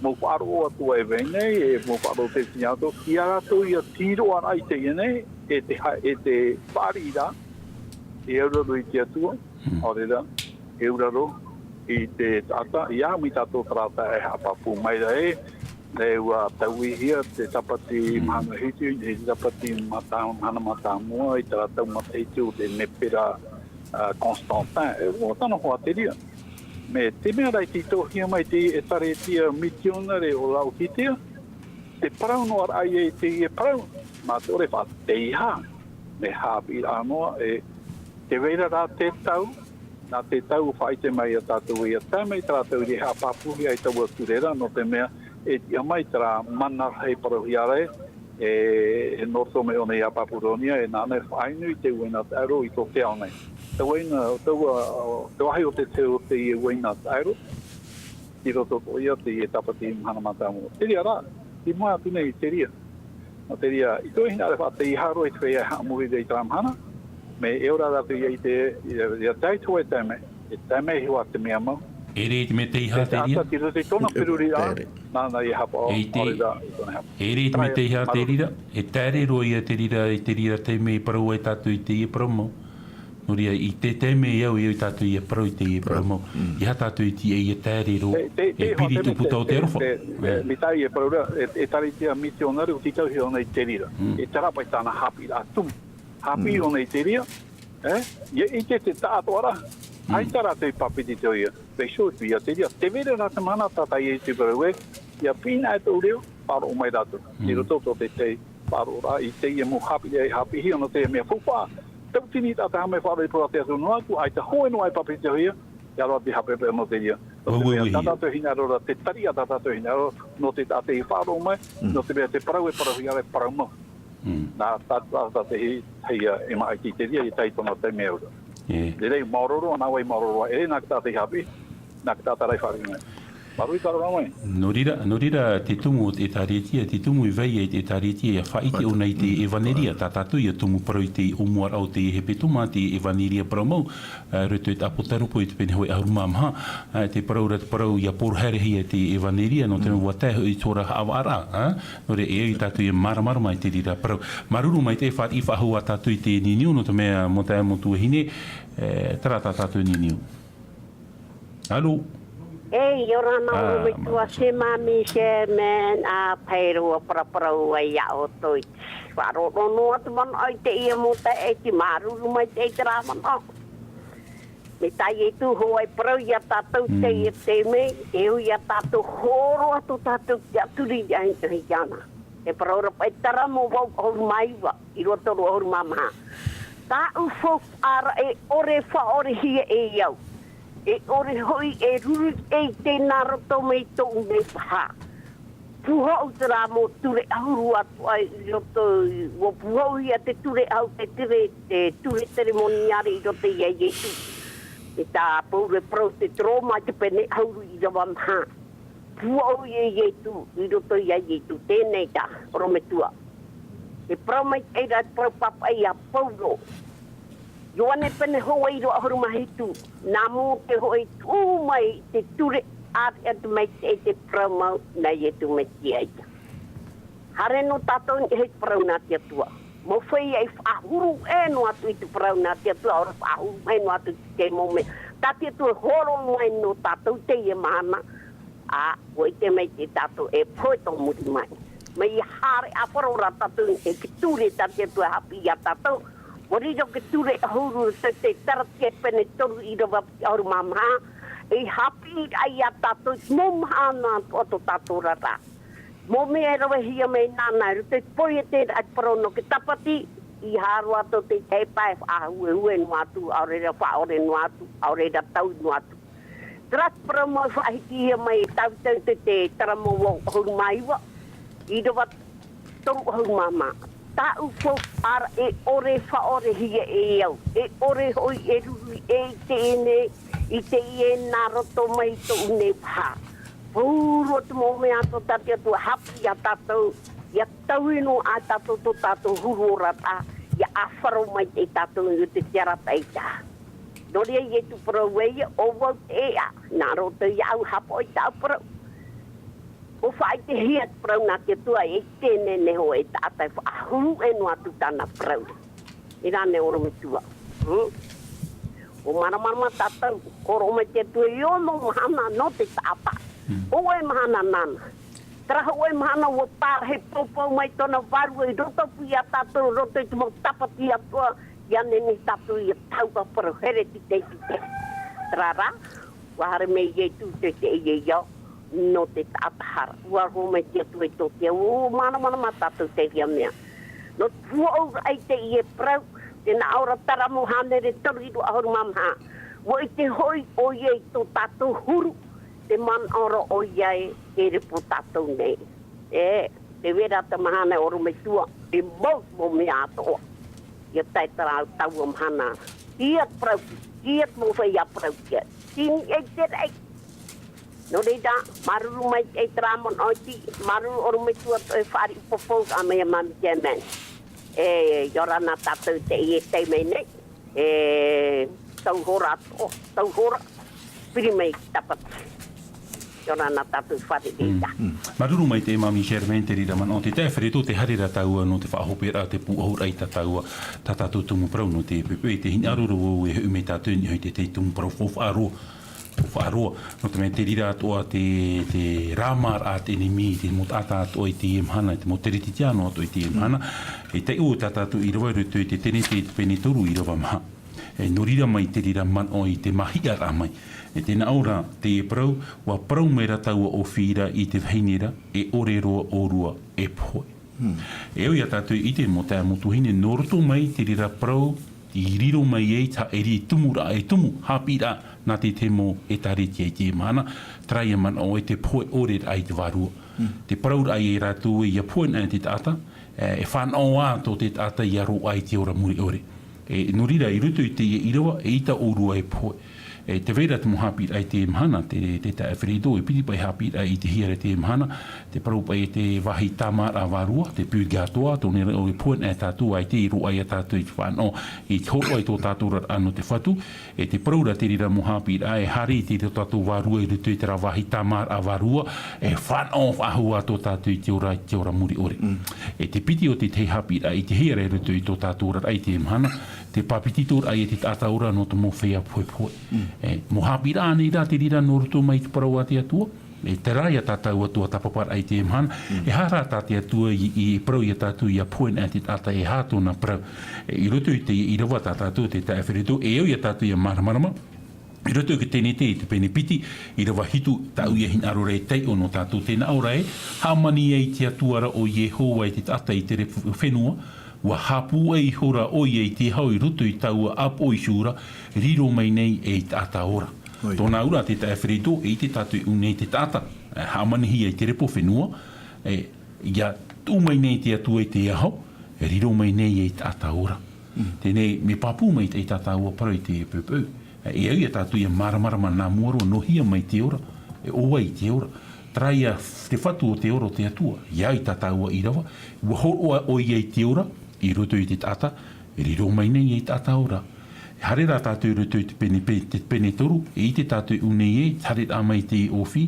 mau faʻaroʻo atoʻa e vai nei, e mau faʻaroʻo tei tiʻa atu, ʻia rātou ʻia tīroʻaraʻa i teie nei, e te ha-, e te fāriʻiraʻa, e auraro i te Atua, ʻaore ra, e auraro i te taʻata, ʻia, mai tātou terā taeaʻe e haʻapāpū mai ra ē, e ʻua tauihia te Sāpati mahana hitu, e Sāpati mātā-, mahana mātāmua, i terā tau matahiti o te Emepera, ā, Constantin, e, ʻua tano hoʻi te reira. Mai te mea rā i tītauhia mai te ʻĒtārētia mitionare o Laotitea, te parau noa ra ïa i teie parau, mā te ʻore faʻateiaha, mea haʻapiʻiraʻa noa, e, Te vai ra rā te tau, nā te tau ʻua faʻaʻite mai ia tātou ē ʻia tae mai terā tau i haʻapāpūhia ai taua ture ra, nō te mea e tiʻa mai terā mana rahi parauhia ra, e, e nō roto mai ʻōna ia Papuronia, e nāna e faʻainu i te uaina taʻero i tō te ao nei. Te uaina, taua, te vāhi o te tau o teie uaina taʻero, i roto atoʻa ia i teie tāpati mahana mātāmua. Terā rā, i mua atu nei i terā. Nō terā, i te hinaʻaro faʻaʻite i haro i te feiā e haʻamori ra i terā mahana, mea e ora rātou ia ʻite, ʻia, ʻia tae i te hōʻē taime, e tae mai hoʻi te mea mau. E ʻere i te mea tei hā terā? Te taʻata i roto i tōna feruriraʻa, nāna ia haʻapaʻo, e ʻere i te mea tei hā terā, e taere roa ia terā, i terā taime i parau ai tātou i teie parau mau. Nō reira, i te taime e au, e au ia tātou ʻia parau i teie parau mau. Mm. ʻEiaha tātou e tiʻa ʻia taere roa. Te, te, e te piri i te puta o te aroha. Te, te, e, mai teie parau ra, e, e tāritia mitionare, ʻua tītauhia ʻōna i terā. Mm. E terā paʻi tāna haʻapiʻiraʻa tumu. Haʻapiʻi ʻōna i terā, e? ʻIa ʻite te taʻatoʻaraʻa. Mm. ʻAita rātou i pāpetitohia. Vaiiho atu ia terā. Te vai ra rā te mahana, tātaʻi ai te parau ē, ʻia piʻi na e tōʻu reo, faʻaroʻo mai rātou. Mm. I roto tō te tahi faʻaroʻoraʻa i teie mau haʻapiʻi, haʻapiʻihia nō te mea faufaʻa. Tauatini taʻata haʻamau e faʻaroʻo i te parau a te Atua noa atu, ʻaita hōʻē noa e pāpetitohia, ʻia roaʻa te haʻapeʻapeʻa nō terā. Nō te mea, tā tātou hinaʻaro ra, te tariʻa tā tātou hinaʻaro, nō te taʻata i faʻaroʻo mai, nō te mea te parau e parauhia ra e parau mau. Mm. Nā, tā, tā, tā te hi-, hia, e maʻa i te terā, e tae i tōna taime au ra. E. Te reira, māuruuru, nā vai māuruuru, e, nā te taʻata i haʻapiʻi, nā te taʻata rā i faʻaroʻo mai. Māuruuru i te aroha mai. Nō reira, nō reira, te tumu o te ʻĒtārētia, te tumu i vai ai te ʻĒtārētia, ʻia faʻaʻite ʻōna i te ʻevaneria, tā tātou ʻia tumu parau i te ʻōmuaraʻa o te hepetoma, te ʻevaneria parau mau, ā, roto i te ʻĀpōtarupo i te pene hōʻē ʻahuru mā maha, ā, te parau ra, te parau ʻia porohēhia te ʻevaneria, nō te mea ʻua tae hoʻi i tō rātou haʻavāraʻa, ā, nō reira, e au ia tātou ʻia māramarama i te reira parau. Māuruuru maitaʻi e fāriʻi faʻahou ā tātou i te niuniu, nō te mea, mau taeaʻe, mau tuahine, e, terā tā tātou niuniu. Alo? E, ʻia ora na, ā, ʻorometua, māuruuru. Shema, Michelle, Mel, ā, Pairo, ʻua paraparau ai iā ʻoutou. Faʻaroʻo noa atu manaʻo i teie mau taeaʻe, e te māuruuru maitaʻi i terā manaʻo. Mai tā Ietu hoʻi e parau iā tātou, mm, teie taime, e au ia tātou hōroʻa tō tātou tiʻaturi i te ʻāiʻa iāna. E parau ra paʻi terā mau vaʻu ʻahuru mā iva, i roto i te toru ʻahuru mā maha. Tāʻu faufaʻa ra e ʻore e faʻaʻorehia e au. E ʻore hoʻi e ruru i te ʻeʻa nā roto mai i tōʻu nei paha. Puhaʻu terā mau ture ʻahuru atoʻa i roto i, ʻua puhaʻuhia te ture ʻahuru, te ture, te ture seremoniare i roto iā Ietu. E tā Pauro e parau i te Roma i te pene ʻahuru ʻīrava maha. Puhaʻu ia Ietu, i roto iā Ietu. Teie nei tā, ʻorometua. E parau maitaʻi ra te parau pāpaʻi a Pauro. Ioane pene hōʻē ʻīrava ʻahuru mā hitu, nā Mōse hoʻi i tuʻu mai i te ture ʻāreʻa atu mai te, te parau mau nā Ietu Mesia ia. Haere nō tātou i niʻa i te parau nā te Atua. Mau feiā i faʻahuru ʻē noa atu i te parau nā te Atua, ʻaore faʻahuru mai noa atu i te mau mea tā te Atua e hōroʻa mai nō tātou i teie mahana, ā, ʻua ʻite maitaʻi tātou e pohe tō muri mai. Mai ia haere ʻāfaro ra tātou i te ture tā te Atua e haʻapiʻi iā tātou, ʻua riro te ture ʻahuru, te, te Karatia pene toru ʻīrava piti ʻahuru mā maha, e haʻapiʻiraʻa iā tātou i te mau mahana atoʻa tō tātou oraraʻa. Mau mea e ravehia mai nāna, i roto i te poiete ra te parau nō te tāpati, ʻeiaha roa tō te tahi pae e faʻahuehue noa atu, ʻaore ra faʻaʻore noa atu, ʻaore ra tau noa atu. Terā te parau mau e faʻahitihia mai e Tavita i te, te terā mau vaʻu ʻahuru mā iva, ʻīrava toru ʻahuru mā maha. Tāʻu faufaʻa ra e ʻore e faʻaʻorehia e au, e ʻore hoʻi e ruru i te ʻeʻa i teie nei, i teie nā roto mai i tōʻu nei paha. Pauroa te mau mea atoʻa tā te Atua e haʻapiʻi iā tātou, ʻia taui noa tātou tō tātou huru oraraʻa, ʻia ʻāfaro maitaʻi tātou i te, te arataʻi taʻata. Nō reira, Ietu parau ē, ʻo vau te ʻēʻa, nā roto iāʻu e haʻapaʻo i tāʻu parau. ʻUa faʻaʻitehia te parau nā te Atua, e ʻite nei hoʻi e taʻata e faʻahuru ʻē noa atu tāna parau. Terā nei ʻorometua. Hmm? ʻUa māramarama tātou, hōroʻa mai te Atua i ono mahana nō te taʻata. Hmm. Hōʻē mahana nāna. Terā hōʻē mahana ʻua pārahi poupou mai tōna vārua i roto atu iā tātou, i roto i te mau tāpati atoʻa, ʻia nehenehe tātou ʻia taui i te parau heletitētite. Terā rā, ʻua haere mai Ietu te, te ʻeiaha nō te taʻata hara. ʻUa roaʻa mai te Atua i tō te ao, ʻua māramarama tātou i teie mea. Nō te puhaʻuraʻa i teie parau, Tē nā ʻō ra Taramo hānere toru ʻīrava ʻahuru mā maha. ʻUa ʻite hoʻi ʻoia i tō tātou huru, te manaʻo ra ʻoia ē, e repo tātou nei. E, tē vai ra te mahana e ʻorometua, e mau mau mea atoʻa. ʻIa tae terā taua mahana. ʻIa parau, ʻia mau feiā parau ʻia. Tini e te rei. Nō reira, māuruuru maitaʻi terā manaʻo iti, māuruuru ʻorometua tō e fāriʻi poupou, ʻa mai ā Mami Chairman. E, ʻia ora na tātou te ʻite mai nei. E, tau hora, oh, tau hora, piri mai ki Tāpati. ʻIa ora na tātou fare reira. Mm. Māuruuru maitaʻi Mami Chairman, te reira manaʻo, te taeaʻe Fereto, tē haere ra tāua nō te faʻahoperaʻa, te pūʻohuraʻa i tā tāua, tā tātou tumu parau nō te pepe, tē hinaʻaro ra vau e hoʻi mai tātou i niʻa i te, te tumu parau faufaʻa roa. Faufaʻa roa, nō te mea te reira atoʻa te, te rāmāraʻa te ʻenemi, te mau taʻata atoʻa i teie mahana, te mau teretitiano atoʻa i teie mahana. E taiʻo tā tātou ʻīrava i roto i te Tenete, te pene toru ʻīrava maha. E nō reira mai te reira manaʻo i te māhiʻaraʻa mai. E tē nā ʻō ra teie parau, ʻua parau mai ra taua ʻōfī ra i te vahine ra, e ʻore roa ʻōrua e pohe. Hmm. E au ia tātou i ʻite mau taeaʻe, mau tuahine, nō roto mai te reira parau, i riro mai ai te haʻeri tumuraʻa, e tumu, haʻapiʻiraʻa, nā te, te mau ʻĒtārētia i teie mahana, terā ia manaʻo e te pohe ʻore raʻa i te vārua. Hmm. Te parauraʻa ia rātou ē, ʻia pohe na te taʻata, e, e fānaʻo ā tō te taʻata ʻia roaʻa i te ora mure ʻore. E, nō reira, i roto i teie ʻīrava, eʻita ʻōrua e pohe. E, tē vai ra te mau haʻapiʻiraʻa i teie mahana, te, te taeaʻe Fereto, e piti paʻi haʻapiʻiraʻa i ʻitehia ra i teie mahana, te parau paʻi e te vāhi tāmāraʻa vārua, te purgatoire, tō reira ʻoe e pohe na e tātou, ʻaita i roaʻa ia tātou i te fānaʻo, i te hōroʻa i tō tātou oraraʻa nō te Fatu, e te parau ra te reira mau haʻapiʻiraʻa, e haere i te tō tātou vārua i roto i terā vāhi tāmāraʻa vārua, e fānaʻo faʻahou ā tō tātou i te ora, i te ora mure ʻore. Mm. E te piti o te tahi haʻapiʻiraʻa i ʻitehia ra i roto i tō tātou oraraʻa i teie mahana, te pāpetitoraʻa i te taʻata ora nō te mau feiā pohepohe. Mm. E, mau haʻapiʻiraʻa ānei rā te reira nō roto mai te parau a te Atua. E terā ia tā tāua tuatāpaparaʻa i teie mahana. Mm. E aha rā tā te Atua i, i parau ia tātou ʻia pohe na te taʻata, e aha tōna parau. E, i roto i te ʻīrava tā tātou, te taeaʻe Fereto, e au ia tātou ʻia māramarama. I roto i te Tenete i te pene piti, ʻīrava hitu, tāʻu ïa hinaʻaro ra e taiʻo nō tātou, tē nā ʻō ra ē, hāmani ai te Atua ra ʻo Iehova i te taʻata i te repo fenua, ʻua haʻapūai ihora ʻoia i te aho i roto i taua ʻāpoʻo i Sura, riro mai nei ei taʻata ora. ʻOia. Tōna auraʻa te taeaʻe Fereto, e ʻite tātou i ʻō nei te taʻata, e, hāmanihia i te repo fenua, e, ʻia tuʻu mai nei te Atua i te aho, e riro mai nei ei taʻata ora. Mm. Teie nei, mea pāpū maitaʻi tā tāua parau i te peu. E au ia tātou ʻia māramarama nā mua roa, nō hea mai te ora, e ʻo vai te ora. Terā ia te Fatu o te ora o te Atua, ʻia au i tā tāua ʻīrava, ʻua hōroʻa ʻoia i te ora, i roto i te taʻata, e riro mai nei ei taʻata ora. E haere rā tātou i roto i te pene, pe-, te pene toru, e ʻite tātou i ʻō nei ē, te haereraʻa mai i te ʻōfī,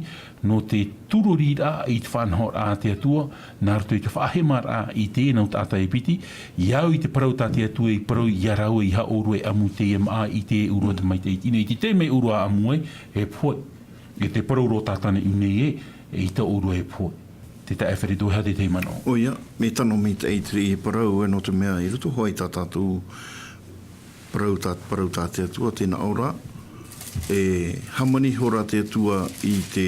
nō te tūroriraʻa i te faʻanahoraʻa a te Atua, nā roto i te faʻahemaraʻa i teie nau taʻata e piti, ʻia au i te parau tā te Atua i parau ia rāua, ʻeiaha ʻōrua e ʻamu i teie māʻa, ʻite ʻōrua te maitaʻi tino, i te taime ʻōrua ʻamu ai, e pohe. E te parau roa tātana i ʻō nei ē, eʻita ʻōrua e pohe. Te taeaʻe Fereto, e aha te tahi manaʻo? ʻOia, mea tano maitaʻi te reira parau, e, nō te mea i roto hoʻi tā tātou parau tā, parau tā te Atua, tē nā ʻō ra, e hāmani ihora te Atua i te,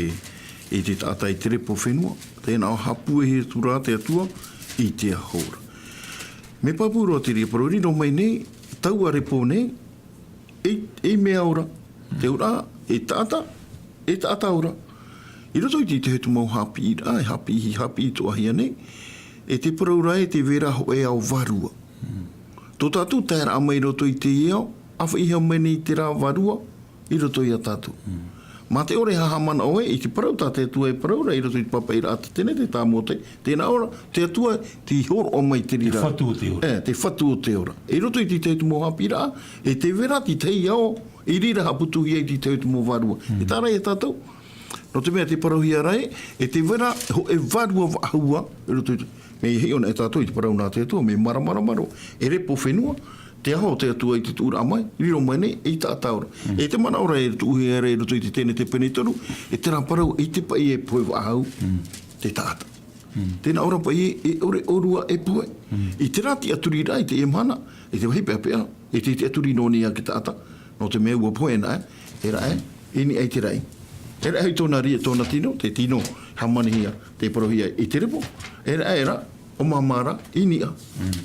i te taʻata i te repo fenua, tē nā ʻō haʻapūai atu ra te Atua i te aho ra. Mea pāpū roa te reira parau, riro mai nei, taua repo nei, ei, ei mea ora, te auraʻa, ei taʻata, ei taʻata ora. I roto i te, te mau haʻapiʻiraʻa, e haʻapiʻi, haʻapiʻi atoʻahia nei, e te parau ra ē, tē vai ra hōʻē ao vārua. Tō tātou taeraʻa mai i roto i teie ao, ʻāfaʻihia mai nei terā vārua i roto ia tātou. Mm. Mā te ʻore e haʻamanaʻo ē, i te parau tā te Atua e parau ra i roto i te pāpaʻiraʻa a te Tenete, tā Mōte, tē nā ʻō ra, te Atua tei hōroʻa mai te reira. Te Fatu o te ora. E, te Fatu o te ora. I roto i te tahi mau haʻapiʻiraʻa, e tē vai ra te tahi ao, i reira haʻaputuhia i te tahi mau vārua. Mm. E taʻa ra ia tātou. Nō te mea tē parauhia ra ē, e tē vai ra hōʻē vārua faʻahou, i roto i te, mea hiʻo na e tātou i te parau nā te Atua, mea māramarama roa, e repo fenua, te aho o te Atua i te tuʻuraʻa mai, riro mai nei, ei taʻata ora. Mm. E te manaʻo ra e tuʻuhia ra i roto i te Tenete pene toru, e terā parau, ʻaita paʻi e pohe faʻahou, mm, te taʻata. Mm. Tē nā ʻō ra paʻi, e ʻore ʻōrua e pohe. Mm. I terā tiʻaturiraʻa, i teie mahana, i te vāhi peʻapeʻa, e te, tiʻaturi nō niʻa i te taʻata, nō te mea ʻua pohe na, e, e raʻe, i niʻa i te raʻi. E raʻe hoʻi tōna ri-, tōna tino, te tino, hāmanihia, tē parauhia i te repo, e raʻe, e ra-, ʻO māmā ra, i niʻa.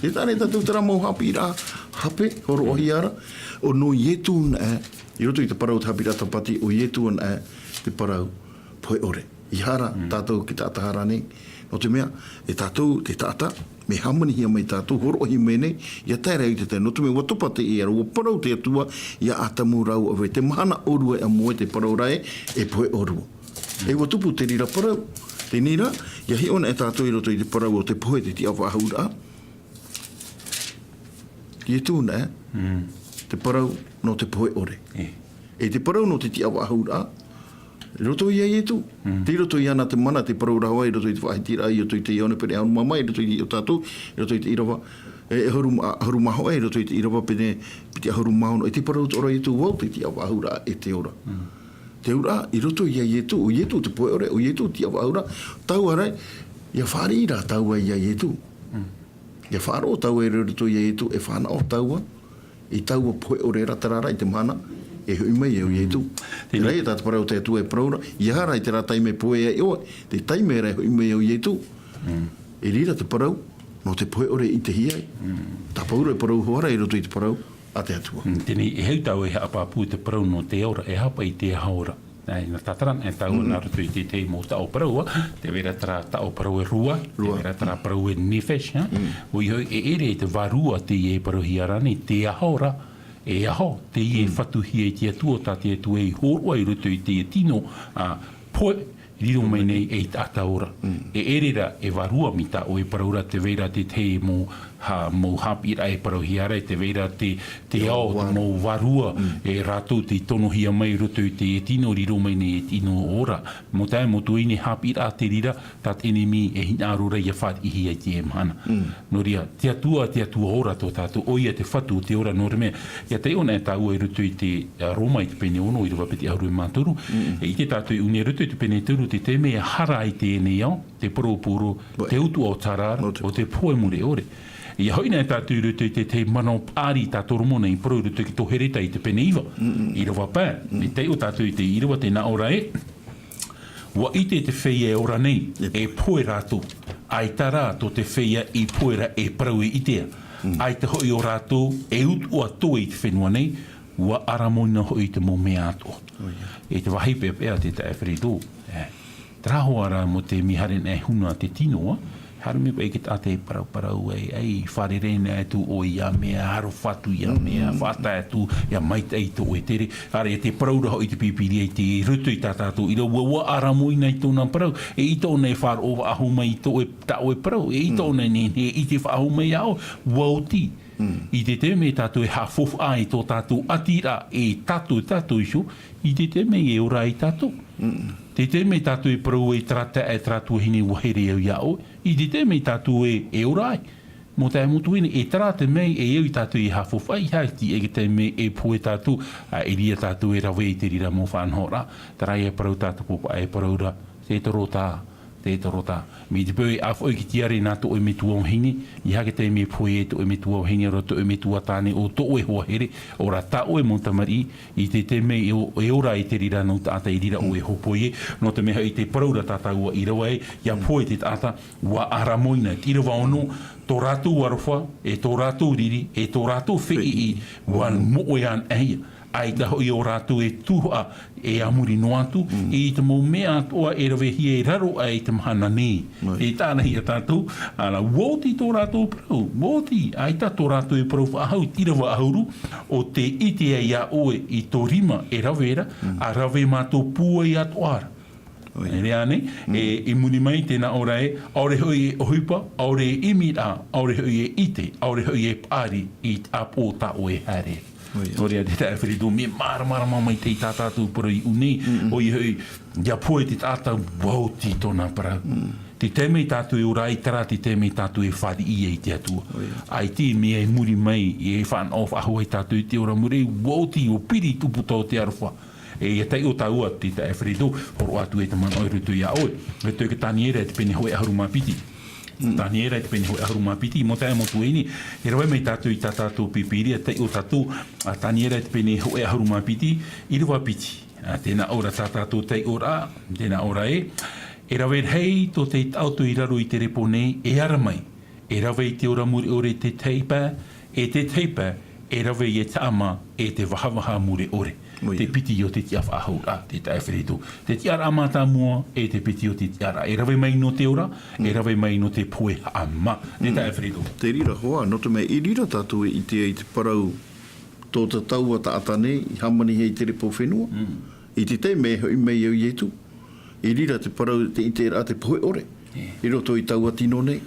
E taʻa nei tātou terā mau haʻapiʻiraʻa hape, hōroʻahia ra, ʻo nō Ietu anaʻe, i roto i te parau o te haʻapiʻiraʻa tāpati, ʻo Ietu anaʻe te parau pohe ʻore. ʻEiaha rā tātou te taʻata haere nei, nō te mea, e tātou te taʻata, mea hāmanihia mai tātou, hōroʻahia mai nei, ʻia tae ra i te tahi, nō te mea, ʻua topa te ʻēʻa ra, ʻua parau te Atua, ia Atamu rāua ʻo Eve, te mahana ʻōrua e ʻamo ai te parau ra ē, e pohe ʻōrua. E ʻua tupu te reira parau. Teie rā, ʻia hiʻo anaʻe tātou i roto i te parau o te pohe, te tiʻa faʻahou ra. Ietu anaʻe, te parau nō te pohe ʻore. E. E te parau nō te tiʻa faʻahou ra, i roto ia Ietu. Tei roto iāna te mana, te parau ra hoʻi, i roto i te Faʻahitiraʻa, i roto i te Ioane pene ʻahuru mā maha, i roto i te, o tātou, i roto i te ʻīrava, e, ʻahuru mā, ʻahuru mā hōʻē, i roto i te ʻīrava pene, piti ʻahuru mā ono, e te parau atoʻa ra Ietu, vau te tiʻa faʻahou ra e te ora. Te auraʻa, i roto ia Ietu, ʻo Ietu te pohe ʻore, ʻo Ietu te tiʻa faʻahou ra, taua ra, ʻia fāriʻi rā tāua ia Ietu. ʻIa faʻaroʻo tāua i roto ia Ietu, e fānaʻo tāua, i taua pohe ʻore ra, terā rā i te mahana, e hoʻi mai ai ʻo Ietu. Terā ia tā te parau o te Atua e parau ra, ʻeiaha rā i terā taime e pohe ai ʻoe, te taime ra e hoʻi mai ai ʻo Ietu. E reira te parau, nō te pohe ʻore i ʻitehia ai. Tā Pauro e parau hoʻi ra i roto i te parau a te Atua. Teie, e hau tāua e haʻapāpū te parau nō te ora, e haʻapaʻo i te aho ra. Ā, nā tātarahapa tāua nā roto i te, te mau taʻo parau, ā, tē vai ra terā taʻo parau e rua, tē vai ra terā parau e nephesh, ā. ʻOia hoʻi, e ʻere i te vārua teie e parauhia ra nei, te aho ra, e aho, teie e fatuhia e te Atua, tā te Atua i hōroʻa i roto i te tino, ā, pohe, riro mai nei ei taʻata ora. E ʻere rā, e vārua mai tā ʻoe parau ra, tē vai ra te tahi mau, ha, mau haʻapiʻiraʻa e parauhia ra, tē vai ra te, te ao, te mau vārua, e rātou tei tonohia mai i roto i te tino, riro mai nei e tino ora. Mau taeaʻe, mau tuahine, haʻapiʻiraʻa te reira, tā te ʻenemi e hinaʻaro ra ʻia fāriʻihia i teie mahana. Nō reira, te Atua, te Atua ora tō tātou, ʻoia te fatu o te ora, nō te mea, ʻia taiʻo anaʻe tāua i roto i te, ā, Roma i te pene ono, ʻīrava piti ʻahuru mā toru, e ʻite tātou i ʻō nei i roto i te pene toru, te taime e hara ai teie nei ao, te parau a Pauro, te utuʻa o te hara ra, ʻo te pohe mure ʻore. ʻIa hoʻi anaʻe tātou i roto i te, te manaʻo paʻari tā Toromona i parau i roto i tō Hereta i te pene iva, ʻīrava pae, e taiʻo tātou i te ʻīrava, tē nā ʻō ra ē, ʻUa ʻite te feiā e ora nei, e pohe rātou. ʻAita rā tō te feiā i pohe ra e parau e ʻitea. ʻAita hoʻi ō rātou e utuʻa atoʻa i te fenua nei, ʻua ʻaramoina hoʻi te mau mea atoʻa. E te vāhi peʻapeʻa te taeaʻe Frederick. E, terā hoʻi rā mau taime haere anaʻe huna te tino, ā. Haere mai paʻi te taʻata e parauparau ai, ʻia fārerei anaʻe atu ʻoe i ʻā mea, aroha atu i ʻā mea, faʻatae atu, ʻia maitaʻi i tō ʻoe tere. ʻĀreʻa, e te parau ra hoʻi te Pīpīria i te, i roto i tā tātou ʻīrava, ʻua, ʻua ʻaramoina i tōna parau, eʻita ʻōna e faʻaroʻo faʻahou mai i tō ʻoe, tā ʻoe parau, eʻita ʻōna e nehenehe e ʻite faʻahou mai iā ʻoe, ʻua oti. I te taime tātou e haʻafaufaʻa i tō tātou ʻati ra, e tātou, tātou iho, i te taime e ora ai tātou. Te taime tātou e parau ai terā taeaʻe, terā tuahine, ʻua here au iā ʻoe. I te taime tātou e, e ora ai. Mau taeaʻe, mau tuahine, e terā te mea e au ia tātou e haʻafaufaʻa, ʻeiaha te mea e pohe tātou, ā, e ʻere ia tātou e rave i te reira mau faʻanahoraʻa. Terā ia parau tā te pāpaʻi e parau ra, tē toro tā, tē toro tā. Mai te peu e ʻāfaʻi i te tiare nā tō ʻoe metua vahine, ʻeiaha te mea e pohe ai tō ʻoe metua vahine, ʻo rā tō ʻoe metua tāne, ʻo tō ʻoe hoa here, ʻo rā tā ʻoe mau tamariʻi, i te taime e o-, e ora ai te reira nau taʻata i reira ʻoe e hōpoi ai, nō te mea hoʻi te parau ra tā tāua ʻīrava ē, ʻia pohe te taʻata, ʻua ʻaramoina, te ʻīrava ono, tō rātou aroha, e tō rātou riri, e tō rātou feʻiʻi, ʻua moʻe anaʻe ia. ʻAita hoʻi ō rātou e tuhaʻa, e a muri noa atu, i te mau mea atoʻa e ravehia e raro aʻe i te mahana nei. E tāna ia tātou, ā, ʻua oti tō rātou parau, ʻua oti, ʻaita tō rātou e parau faʻahou, te ʻīrava ʻahuru, ʻo tē ʻite ai iā ʻoe i tō rima e rave ra, ʻa rave mātou pūai atoʻa ra. E reira nei, e, i muri mai tē nā ʻō ra ē, ʻaore hoʻi e ʻohipa, ʻaore e ʻimi ra, ʻaore hoʻi e ʻite, ʻaore hoʻi e paʻari i te ʻāpoʻo tā ʻoe e haere. Nō reira te taeaʻe Frederick, mea māramarama maitaʻi tā tātou parau i ʻō nei, ʻoia hoʻi, ʻia pohe te taʻata ʻua oti tōna parau. Te taime tātou e ora ai, terā te taime tātou e fāriʻi ai i te Atua. ʻAita e mea i muri mai, e fānaʻo faʻahou ai tātou i te ora mure, ʻua oti, ʻua piri i tupu tō te aroha. E, ʻia taiʻo tāua te taeaʻe Frederick, hōroʻa atu e te manaʻo i roto iā ʻoe. Roto i te Taniera i te pene hōʻē ʻahuru mā piti. Taniera i te pene hōʻē ʻahuru mā piti, mau taeaʻe mau tuahine, e rave mai tātou i tā tātou Pīpīria, taiʻo tātou, ā, Taniera i te pene hōʻē ʻahuru mā piti, ʻīrava piti. Ā, tē nā ʻō ra tā tātou taiʻoraʻa, tē nā ʻō ra ē, e rave rahi tō te taʻoto i raro i te repo nei, e ara mai. E rave i te ora mure ʻore te teipa, e te teipa, e rave i te taʻama, e te vahavaha mure ʻore. Te piti o te tiʻa faʻahou rā, te taʻa e whare tō. Te tiʻaraʻa mātāmua, e te piti o te tiʻaraʻa. E rave mai nō te ora, e rave mai nō te pohe haʻamā, te taʻa e whare tō. Te rira hoa, nō te mea i rira tātou e ʻite ai te parau tō te taua taʻata nei, i hāmani hei te repo fenua. I te taime e hoʻi mai au Ietu. I rira te parau te ʻiteraʻa te pohe ʻore. I roto i taua tino nei.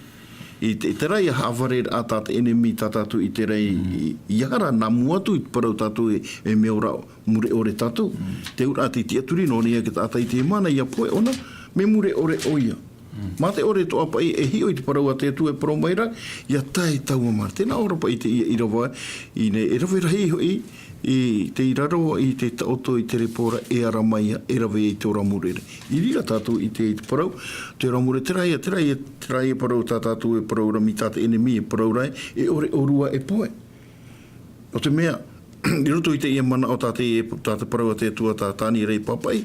I te, te raia haʻavareraʻa tā te ʻenemi tā tātou i te rai i, i aha rā nā mua atu i te parau tātou e, e mea ora mure ʻore tātou. Te ura te tiʻaturi nō nei a ke taʻata i te mana i a pohe ʻona, me mure ʻore ʻo ia. Mā te ʻore toʻa paʻi e hiʻo i te parau a te Atua e parau mai ra, ia tae taua mara. Tēnā ora paʻi te ia ʻirava, i nei e rave rahi hoʻi, i te i raro i te taʻoto i te repo ra e ara mai ia e rave i te ora mure ra. I rira tātou i te, i te parau, te ora mure, te raia, te raia, te raia parau tā tātou e parau ra mai tā te ʻenemi e parau ra e ʻore ʻōrua e pohe. Nō te mea, i roto i te ia manaʻo tā te, tā te parau a te Atua tā Taniera i pāpaʻi,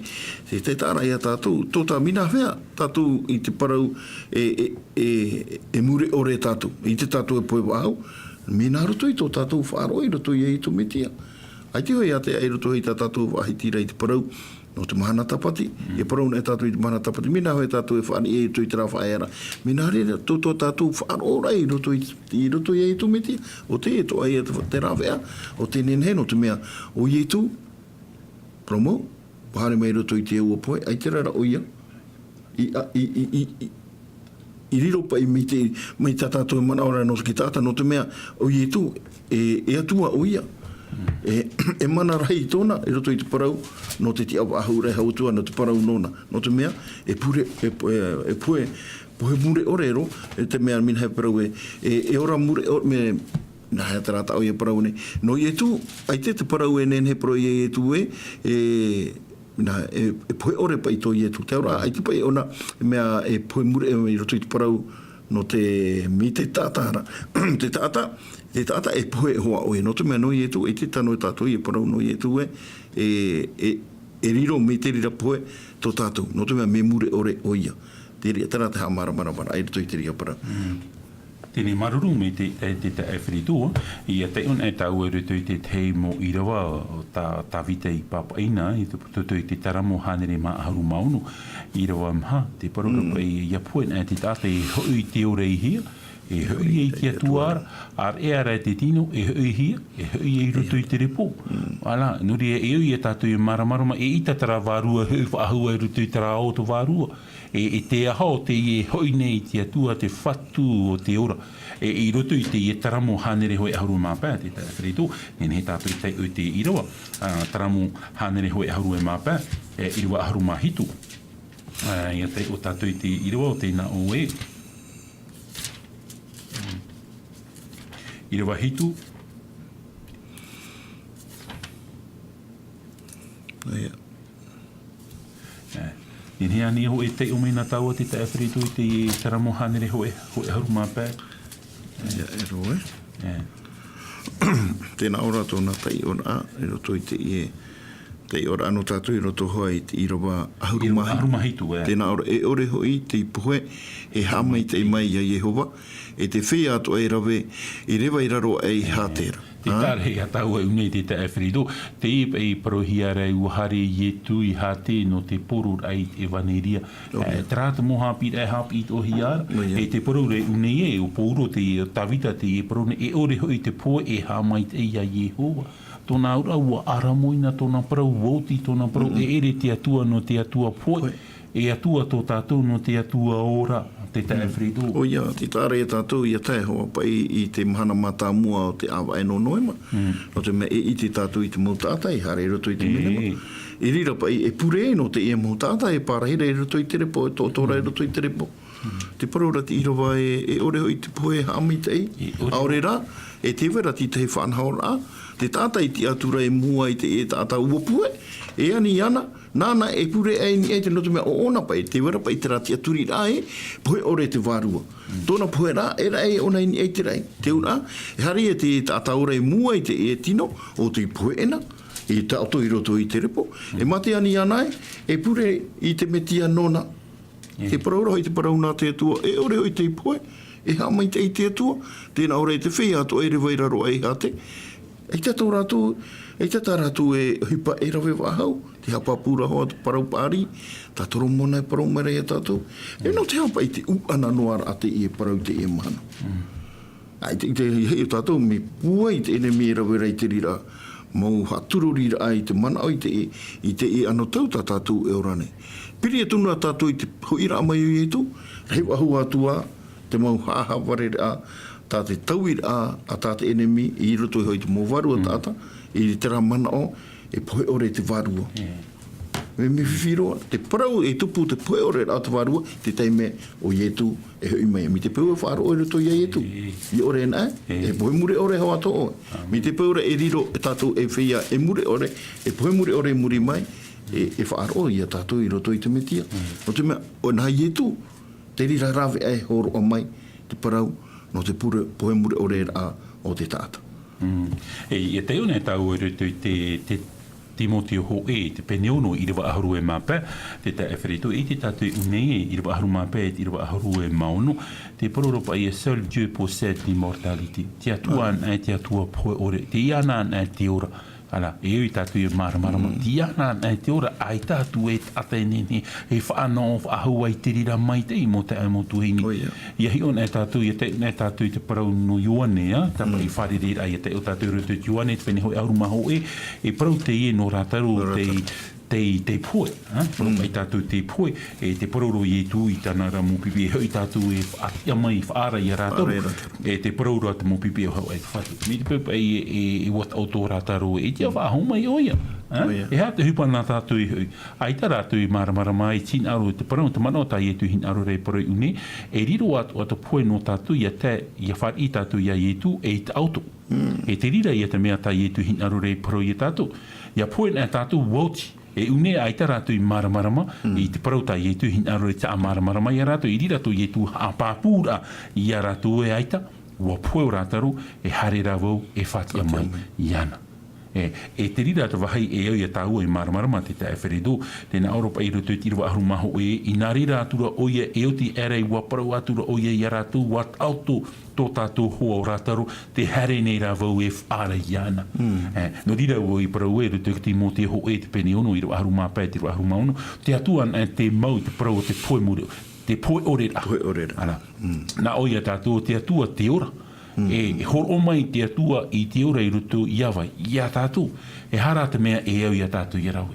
te, te tāra ia tātou, tō tā minahea tātou i te parau e, e, e, e mure ʻore tātou, i te tātou e pohe vaʻahau, mea nā roto i tō tātou faʻaroʻo i roto i a Ietu Metia. ʻAita hoʻi ia te, i roto i tā tātou faʻahiti ra i te parau, nō te mahana tāpati, e parau nei tātou i te mahana tāpati, mea nā hoʻi tātou e fāriʻi i roto i te rā faʻaea ra. Mea nā reira, tō, tō tātou faʻaroʻo ra i roto i, i roto i a Ietu Metia, ʻo te, e toʻa ia te, te rāveʻa, ʻo te nehenehe nō te mea, ʻo Ietu, parau mau, haere mai i roto i te ua pohe, ʻaita rā ʻo ia, i, a, i, i, i, i, i riro paʻi mai te, mai tā tātou e manaʻo ra nō te taʻata, nō te mea, ʻo Ietu, e, e Atua ʻo ia. E, e mana rahi tōna, i roto i te parau, nō te tiʻa faʻahou ra e hau atu ā, nō te parau nōna. Nō te mea, e pure, e, e, e pohe, pohe mure ʻore ro, e te mea minahea parau e, e, e ora mure ʻore, mea, nā hea te rā taʻo ia parau nei. Nō Ietu, ʻaita te parau e nehenehe parau ia Ietu e, e, Nā, e, e pohe ʻore paʻi tō Ietu. Te aura, ʻaita paʻi ʻōna, mea e pohe mure i roto i te parau nō te, mai te taʻata ra. Te taʻata, te taʻata e pohe hoʻi ʻoia. Nō te mea nō Ietu, e te tano e tātou, e parau nō Ietu e, e, e, e riro mai te reira pohe tō tātou. Nō te mea mea mure ʻore ʻoia. Te reira, terā te haʻamāramarama ra, i roto i te reira parau. Tēnei māuruuru mai te, te, te, te taeaʻe Ferito, ʻia taiʻo anaʻe tāua i roto i te tahi mau ʻīrava tā, Tāvita i pāpaʻi na, i te, roto i te taramo hānere mā ʻahuru mā ono, ʻīrava maha, tē parau ra paʻi, ʻia pohe anaʻe te taʻata e hoʻi i te ora i hea, e hoʻi i te Atua ra, ʻāreʻa ra te tino, e hoʻi i hea, e hoʻi i roto i te repo. ʻĀ, nō reira, e ʻoia tātou e māramarama, eʻita terā vārua e hoʻi faʻahou i roto i terā ʻō o te vārua. E, e te aha ʻo tē hoʻi nei i te Atua, te Fatu o te ora. E, i roto i teie taramo hānere hōʻē ʻahuru mā pae, te taeaʻe Ferito, nehenehe tātou e taiʻo i te ʻīrava, ā, taramo hānere hōʻē ʻahuru mā pae, e, ʻīrava ʻahuru mā hitu. Ā, ʻia taiʻo tātou i te ʻīrava ʻo tēnā ʻoe. ʻĪrava hitu. ʻIa. E, nehenehe ānei e taiʻo mai na tāua te taeaʻe Ferito i te taramo hānere hōʻē, hōʻē ʻahuru mā pae? ʻIa, e roe. E. Tēnā ʻo rātou nā taiʻoraʻa, i roto i teie, taiʻoraʻa nō tātou i roto hoʻi i te ʻīrava ʻahuru mā hitu. ʻAhuru mā hitu, e. Tēnā ʻo rā, e ʻore hoʻi te pohe, e haʻamaitaʻi mai ia Iehova, e te feiā atoʻa e rave, e reva i raro aʻe i hātera. Te tārahi a tāua i ʻō nei te taeaʻe Ferito, teie paʻi parauhia ra ʻua haere Ietu i hāte nō te poroʻraʻa i te ʻevaneria. E, terā te mau haʻapiʻiraʻa e haʻapiʻi atoʻahia ra, e te parau ra i ʻō nei ē, ʻo Pauro te, ʻo Tāvita te, e parau nei, e ʻore hoʻi te pohe e haʻamaitaʻi ia Iehova. Tōna auraʻa ʻua ʻāramoina, tōna parau ʻua oti, tōna parau e ʻere te Atua nō te Atua pohe. E Atua tō tātou nō te Atua ora, te taeaʻe Ferito. ʻOia, tē tārahi tātou ʻia tae hoʻi paʻi i te mahana mātāmua o te ʻāvaʻe nō Noema. Nō te mea e ʻite tātou i te mau taʻata e haere i roto i te mea. I reira paʻi e pure nō teie mau taʻata e pārahi ra i roto i te repo, e toʻotoʻo ra i roto i te repo. Te parau ra te ʻīrava e, e ʻore hoʻi te pohe e haʻamaitaʻi. ʻAore rā, e tē vai ra te tahi faʻanahoraʻa, te taʻata i tiʻa atu ra i mua i te, e taʻata ʻua pohe, e ani iāna, nāna e pure aʻe i niʻa i te, nō te mea ʻo ʻōna paʻi, tē vai ra paʻi terā tiʻaturiraʻa e, pohe ʻore te vārua. Tōna pohe rā, e raʻi ʻōna i niʻa i te raʻi. Te auraʻa, e haere ia te taʻata ora i mua i te, e tino, ʻo tē pohe na, e taʻoto i roto i te repo. E mate ani iāna ē, e pure i te Metia nōna. Te parau ra hoʻi te parau nā te Atua, e ʻore hoʻi te pohe, E haʻamaitaʻi te Atua, tēnā ʻoe te feiā atoʻa e reva i raro aʻe iā te. ʻAita tō rātou, ʻaita tā rātou e ʻohipa e rave faʻahou, te haʻapāpū ra hoʻi te parau paʻari, tā Toromona e parau mai ra iā tātou. E nō te haʻapaʻo i te ʻuʻana noa ra teie parau i teie mahana. ʻAita, ʻaita, ʻaita, ʻaita, ʻaita, tātou mea pūai te ʻenemi e rave ra i te reira, mau haʻatururiraʻa i te manaʻo i te, i teie anotau tā tātou e ora nei. Piri atu noa tātou i te hoʻiraʻa mai o Ietu, rahi faʻahou atu ā, te mau haʻahaʻavareraʻa, tā te tauiraʻa, a tā te ʻenemi, i roto iho i te mau vārua taʻata, i terā manaʻo, e pohe ʻore te vārua. Mea, mea fifi roa, te parau e tupu te pohe ʻore ra te vārua, te taime o Ietu e hoʻi mai. Mai te peu e faʻaroʻo i roto iā Ietu. ʻIa ʻore anaʻe, e pohe mure ʻore hoʻi atoʻa ʻoe. Mai te peu ra e riro e tātou e feiā e mure ʻore, e pohe mure ʻore i muri mai, e, e faʻaroʻo iā tātou i roto i te Metia. Nō te mea, ʻo nā Ietu, te reira rāveʻa e hōroʻa mai, te parau, nō te pure, pohe mure ʻore ra o te taʻata. E, e taiʻo nei tāua i roto i te, te Timoteo hōʻē, te pene ono, ʻīrava ʻahuru e mā pae, te taeaʻe Fereto, e ʻite tātou i ʻū nei, ʻīrava ʻahuru mā pae, ʻīrava ʻahuru e mā ono, te parau ra paʻi, seul Dieu possède l'immortalité. Te Atua anaʻe, te Atua pohe ʻore, tei iāna anaʻe te ora. Ara, e ui tātou e māramarama. Tei iāna anaʻe te ora, ʻaita atu e taʻata e nehenehe e faʻanaho faʻahou ai te reira maitaʻi mau taeaʻe mau tuahine. ʻIa hiʻo anaʻe tātou, ʻia taiʻo anaʻe tātou i te parau nō Ioane, ā, tāpaʻi fārereiraʻa, ʻia taiʻo tātou i roto i te Ioane, te pene hōʻē ʻahuru mā hōʻē, e parau teie nō rātou, tei, tei, tei pohe, ā, parau mai tātou tei pohe, e te parau ra o Ietu i tāna ra mau pipi, e hoʻi tātou e faʻatiʻa mai, faʻaara iā rātou, e te parau ra te mau pipi e hoʻi te Fatu. Mai te peu paʻi e, e, e ua taʻoto rātou e tiʻa faʻahou mai ʻoia, ā? E aha te ʻohipa nā tātou e hoʻi? ʻAita rātou i māramarama ai, te hinaʻaro, te parau, te manaʻo tā Ietu i hinaʻaro ra e parau i ʻū nei, e riro atoʻa te pohe nō tātou ʻia tae, ʻia fāriʻi tātou iā Ietu, e i taʻoto. E te reira ïa te mea tā Ietu i hinaʻaro ra e parau iā tātou. ʻIa pohe anaʻe tātou ʻua oti. E ʻū nei ʻaita rātou i māramarama, i te parau tā Ietu i hinaʻaro ra e tiʻa māramarama iā rātou, i reira tō Ietu haʻapāpūraʻa iā rātou ē ʻaita, ʻua pohe ʻo Lāzaro, e haere rā vau, e faʻatiʻa mai iāna. E, e te reira te vāhi e au iā tāua e māramarama te taeaʻe Fereto, tē nā ʻō ra paʻi i roto i te ʻīrava ʻahuru mā hōʻē, i nā reira atura ʻoia e oti aʻera ʻua parau atura ʻoia iā rātou, ʻua taʻoto tō tātou hoa ʻo Lāzaro, tē haere nei rā vau e faʻaara iāna. E, nō reira vau i parau ē, i roto i te Timoteo hōʻē te pene ono, ʻīrava ʻahuru mā pae, te ʻīrava ʻahuru mā ono, te Atua anaʻe tē mau i te parau o te pohe mure, te pohe ʻore ra. Pohe ʻore ra. Ara. Nā ʻoia tātou, te Atua te ora. E, e hōroʻa mai te Atua i te ora i roto iā vai, iā tātou. E aha rā te mea e au iā tātou ʻia rave?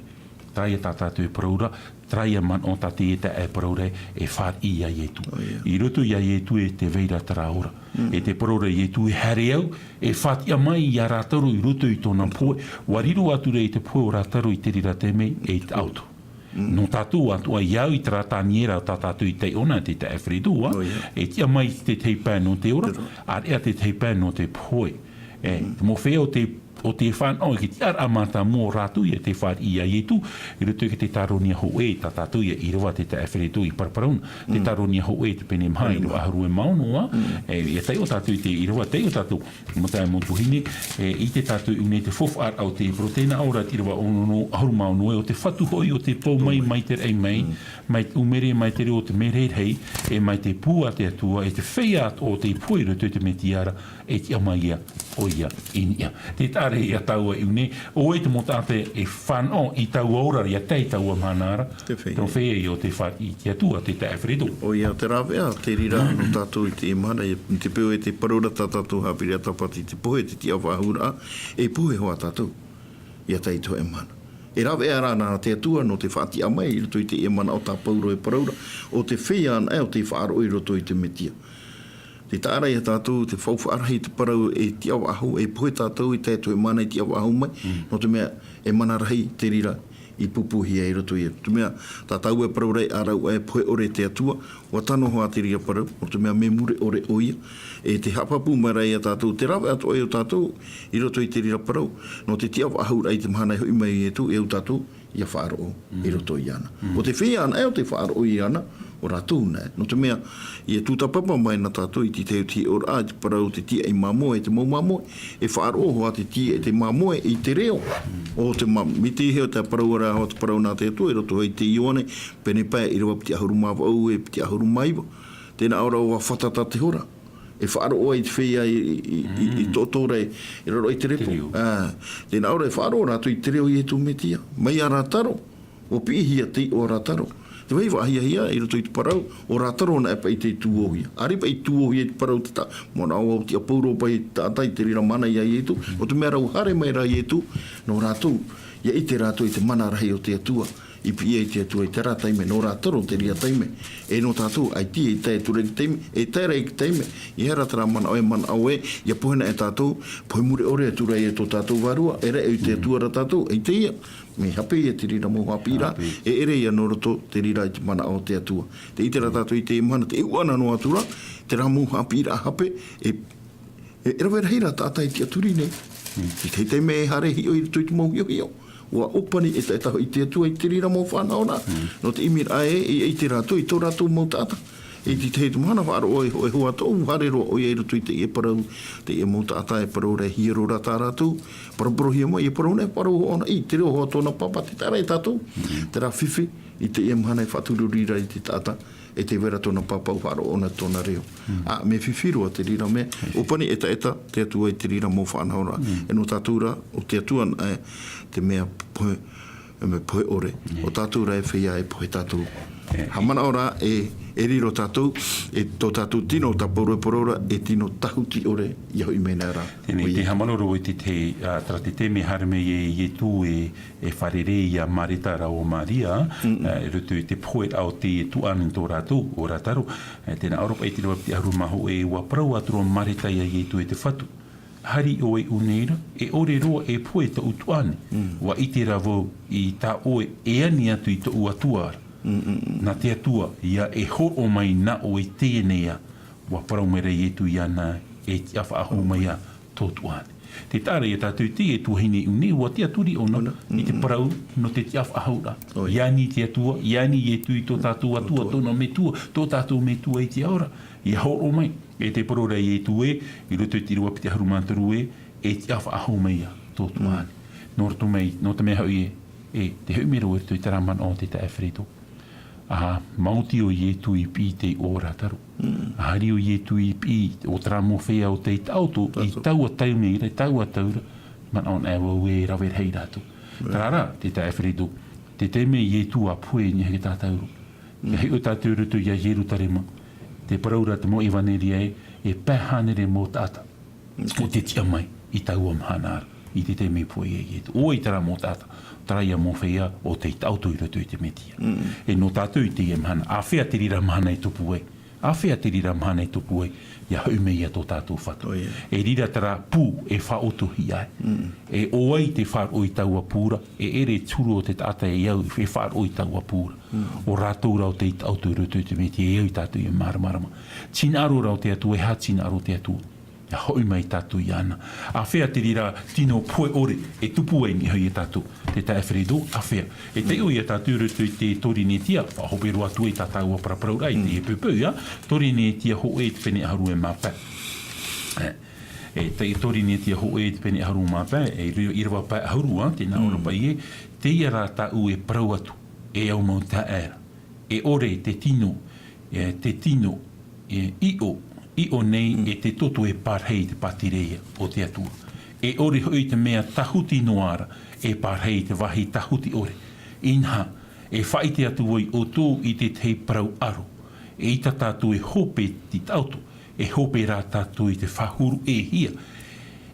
Terā ïa tā tātou e parau ra, terā ïa manaʻo tā teie taeaʻe e parau ra, e fāriʻi iā Ietu. I roto iā Ietu e tē vai ra terā ora. E tē parau ra Ietu, e haere au, e faʻatiʻa mai iā Lāzaro i roto i tōna pohe, ʻua riro atura i te pohe ʻo Lāzaro i te reira taime, e i taʻoto. Nō tātou atoʻa, ʻia au i terā Taniera tā tātou i taiʻo na, te taeaʻe Fereto, ā? E tiʻa mai te tahi pae nō te ora, ʻāreʻa te tahi pae nō te pohe. E, te mau feiā o te, o te fānaʻo i te tiʻaraʻa mātāmua o rātou ïa tē fāriʻi iā Ietu, i roto i te Tāronia hōʻē, tā tātou ïa i ʻīrava te taeaʻe Fereto i paraparau na, te Tāronia hōʻē te pene maha, ʻīrava ʻahuru e mā ono, ā? E, ʻia taiʻo tātou i te ʻīrava, taiʻo tātou, mau taeaʻe mau tuahine, e, ʻite tātou i ʻū nei te faufaʻaraʻa o te Hepero, tē nā ʻō ra te ʻīrava ono, ʻahuru mā ono ē, ʻo te Fatu hoʻi o te Pou mai, mai te raʻi mai, mai te ʻū mere, mai te reo o te mere rahi, e mai te pū a te Atua, e te feiā atoʻa tei pohe i roto i te Metia ra, e tiʻa mai ïa ʻoia i niʻa. Tē taʻa ra iā tāua i ʻū nei, ʻo vai te mau taʻata e fānaʻo i taua ora ra, ʻia tae i taua mahana ra, te feiā. Te mau feiā ïa o tē fāriʻi i te Atua, te taeaʻe Fereto. ʻOia, te rāveʻa, te reira nō tātou i teie mahana, i te peu e tē parau ra tā tātou haʻapiʻiraʻa tāpati, te pohe, te tiʻafaʻahouraʻa, e pohe hoʻi tātou. ʻIa tae i te hōʻē mahana. E rāveʻa rā nā te Atua nō te faʻatiʻa mai i roto i teie manaʻo tā Pauro e parau ra, ʻo te feiā anaʻe ʻo tē faʻaroʻo i roto i te Metia. Tē taʻa ra iā tātou te faufaʻa rahi te parau e tiʻafaʻahou, e pohe tātou i tae i te hōʻē mahana e tiʻafaʻahou mai, nō te mea e mana rahi te reira i pūpūhia i roto ia. Nō te mea, tā tāua e parau ra ē, ʻa rāua e pohe ʻore te Atua, ʻua tano hoʻi te reira parau, nō te mea mea mure ʻore ʻoia, e tē haʻapāpū mai ra iā tātou, te rāveʻa atoʻa o tātou, i roto i te reira parau, nō te tiʻafaʻahouraʻa i te mahana e hoʻi mai Ietu, e au tātou ʻia faʻaroʻo i roto iāna. ʻO te feiā anaʻe ʻo tē faʻaroʻo iāna, ʻo rātou anaʻe. Nō te mea, ʻia tūtapapa mai na tātou i te tahi o te hiʻoraʻa, i te parau o te tīaʻi māmoe, e te mau māmoe, e faʻaroʻo hoʻi te tīaʻi, te māmoe i te reo. ʻO te ma-, mai te hea te parau ra, ʻo te parau nā te Atua, i roto i te Ioane, pene pae, ʻīrava piti ʻahuru mā vaʻu, e piti ʻahuru mā iva. Tē nā ʻō ra ʻua fātata te hora. E faʻaroʻo ai te feiā i, i, i, i tōtō ra i raro i te repo. Te reo. Ā, tē nā ʻō ra e faʻaroʻo rātou i te reo o Ietu Metia. Mai iā Rātaro, ʻua piʻihia te iʻoa a Rātaro. Te vaivaʻa hiahia i roto i te parau, ʻo Rātaro nā ʻō paʻi tei tūʻohia. ʻĀreʻa paʻi tūʻohia i te parau te taʻata, manaʻo au tiʻa pauroa paʻi te taʻata i te reira mahana iā Ietu, ʻo te mea ra ʻua haere mai ra Ietu, nō rātou, ʻia ʻite rātou i te mana rahi o te Atua. I piʻi ai te Atua i terā taime, nō Rātaro te reira taime. E nō tātou, ʻaita e tae atu ra i te taime, e tae ra i te taime, ʻeiaha ra terā manaʻo e manaʻo ē, ʻia pohe na e tātou, pohe mure ʻore atu ra ia tō tātou vārua, e raʻi i te Atua ra tātou, ʻaita ia, mea hape ia te reira mau haʻapiʻiraʻa, e ʻere ia nō roto te reira i te manaʻo o te Atua. Tē ʻite ra tātou i teie mahana, te ʻuʻana noa atu ra, terā mau haʻapiʻiraʻa hape, e E, e rave rahi ra taʻata e tiʻaturi nei. Te tahi taime e haere hiʻo i roto i te mau hiʻohiʻo. ʻUa ʻōpani ʻetaʻeta hoʻi te Atua i te reira mau faʻanahoraʻa. Nō te ʻimiraʻa ē, e, e ʻite rātou, i tō rātou mau taʻata. E te tahi te mahana faʻaroʻo e, e hoa atoʻa, haere roa ʻoia i roto i teie parau, teie mau taʻata e parau ra e hiero ra tā rātou. Paraparauhia mai, e parau nei, parau hoʻona i te reo hoʻi tōna pāpā, tē taʻa ra ia tātou. Terā fifi, i teie mahana e faʻatururī ra i te taʻata. E tē vai ra tōna pāpā ʻua faʻaroʻo ʻōna tōna reo. Ā, mea fifi roa te reira mea, ʻōpani ʻetaʻeta te Atua i te reira mau faʻanahoraʻa. E nō tātou rā, ʻo te Atua, e, te mea pohe, e mea pohe ʻore. ʻO tātou rā e feiā e pohe tātou. Haʻamanaʻo rā, e, e riro tātou, e tō tātou tino, tā Pauro e parau ra, e tino tāhuti ʻore, ʻia hoʻi mai na rā. Teie nei, te haʻamanaʻo roa i te, te, ā, terā te taime haere mai e Ietu e, e fārerei iā Mareta rāua Maria, ā, i roto i te pohe o te tuaʻana tō rātou, ʻo Rātaro, ā, tē nā ʻō ra paʻi te ʻīrava piti ʻahuru mā hōʻē, ʻua parau atu ra Mareta iā Ietu e te Fatu. Haere ʻoe i ʻō nei ra, e ʻore roa e pohe tōʻu tuaʻana. ʻUa ʻite ra vau i tā ʻoe e ani atu i tōʻu Atua ra. Nā te Atua, ʻia e hōroʻa mai nā ʻoe i teie nei ā, ʻua parau mai ra Ietu iāna, e tiʻa faʻahou mai ā, tō tuaʻana. Tē taʻa ra ia tātou i teie tuahine i ʻō nei, ʻua tiʻaturi ʻōna i te parau nō te tiʻa faʻahou ra. ʻIa ani te Atua, ʻia ani Ietu i tō tātou Atua, tōna metua, tō tātou metua i te ao ra. ʻIa hōroʻa mai, e te parau ra Ietu ē, i roto i te ʻīrava piti ʻahuru mā toru ē, e tiʻa faʻahou mai ā, tō tuaʻana. Nō roto mai, nō te mea hoʻi ē, e, te hoʻi mai ra i roto i terā manaʻo te taeaʻe Fereto. ʻA maoti ʻo Ietu i piʻi i te iʻoa o Rātaro. ʻA haere ʻo Ietu i piʻi, ʻo terā mau feiā o tei taʻoto, i taua taime ra, i taua tau ra, manaʻo anaʻe vau e rave rahi rātou. Terā rā, te taeaʻe Fereto, te taime Ietu ʻa pohe i niʻa i te tātauro. ʻIa hiʻo tātou i roto iā Ierutarema, te parau ra te mau ʻevaneria ē, e pae hānere mau taʻata. ʻO te tiʻa mai i taua mahana ra, i te taime i pohe ai Ietu. ʻO vai terā mau taʻata, terā ia mau feiā, ʻo tei taʻoto i roto i te Metia. E nō tātou i teie mahana, āfea te reira mahana e tupu ai, āfea te reira mahana e tupu ai, ʻia hoʻi mai ā tō tātou Fatu. E reira terā pū e faʻaotihia ai. E ʻo vai te faʻaroʻo i taua pū ra, e ʻere te huru o te taʻata e au e faʻaroʻo i taua pū ra. ʻO rātou rā ʻo tei taʻoto i roto i te Metia, e au ia tātou ʻia māramarama. Tinaʻaro rā o te Atua, e aha te tinaʻaro o te Atua? ʻIa hoʻi mai tātou iāna. Āfea te reira tino pohe ʻore e tupu ai i niʻa iho ia tātou. Te taeaʻe Fereto, āfea. E taiʻo ia tātou i roto i te Torinetia, faʻahope roa atu ai tā tāua paraparauraʻa i teie poʻipoʻi, ā, Torinetia hōʻē te pene ʻahuru e mā pae. E, e te Torinetia hōʻē te pene ʻahuru mā pae, e ʻīra-, ʻīrava pae ʻahuru, ā, tē nā ʻō ra paʻi ē, teie rā tāʻu e parau atu, e au mau taeaʻe ra. E ʻore te tino, e, te tino, e, ʻiʻo, ʻiʻo nei e te toto e pārahi i te pātireia o te Atua. E ʻore hoʻi te mea tāhuti noa ra e pārahi i te vāhi tāhuti ʻore. Inaha, e faʻaʻite atu vau ia ʻoutou i te tahi parau ʻaro. Eʻita tātou e hope i te taʻoto, e hope rā tātou i te faʻahuru ʻēhia.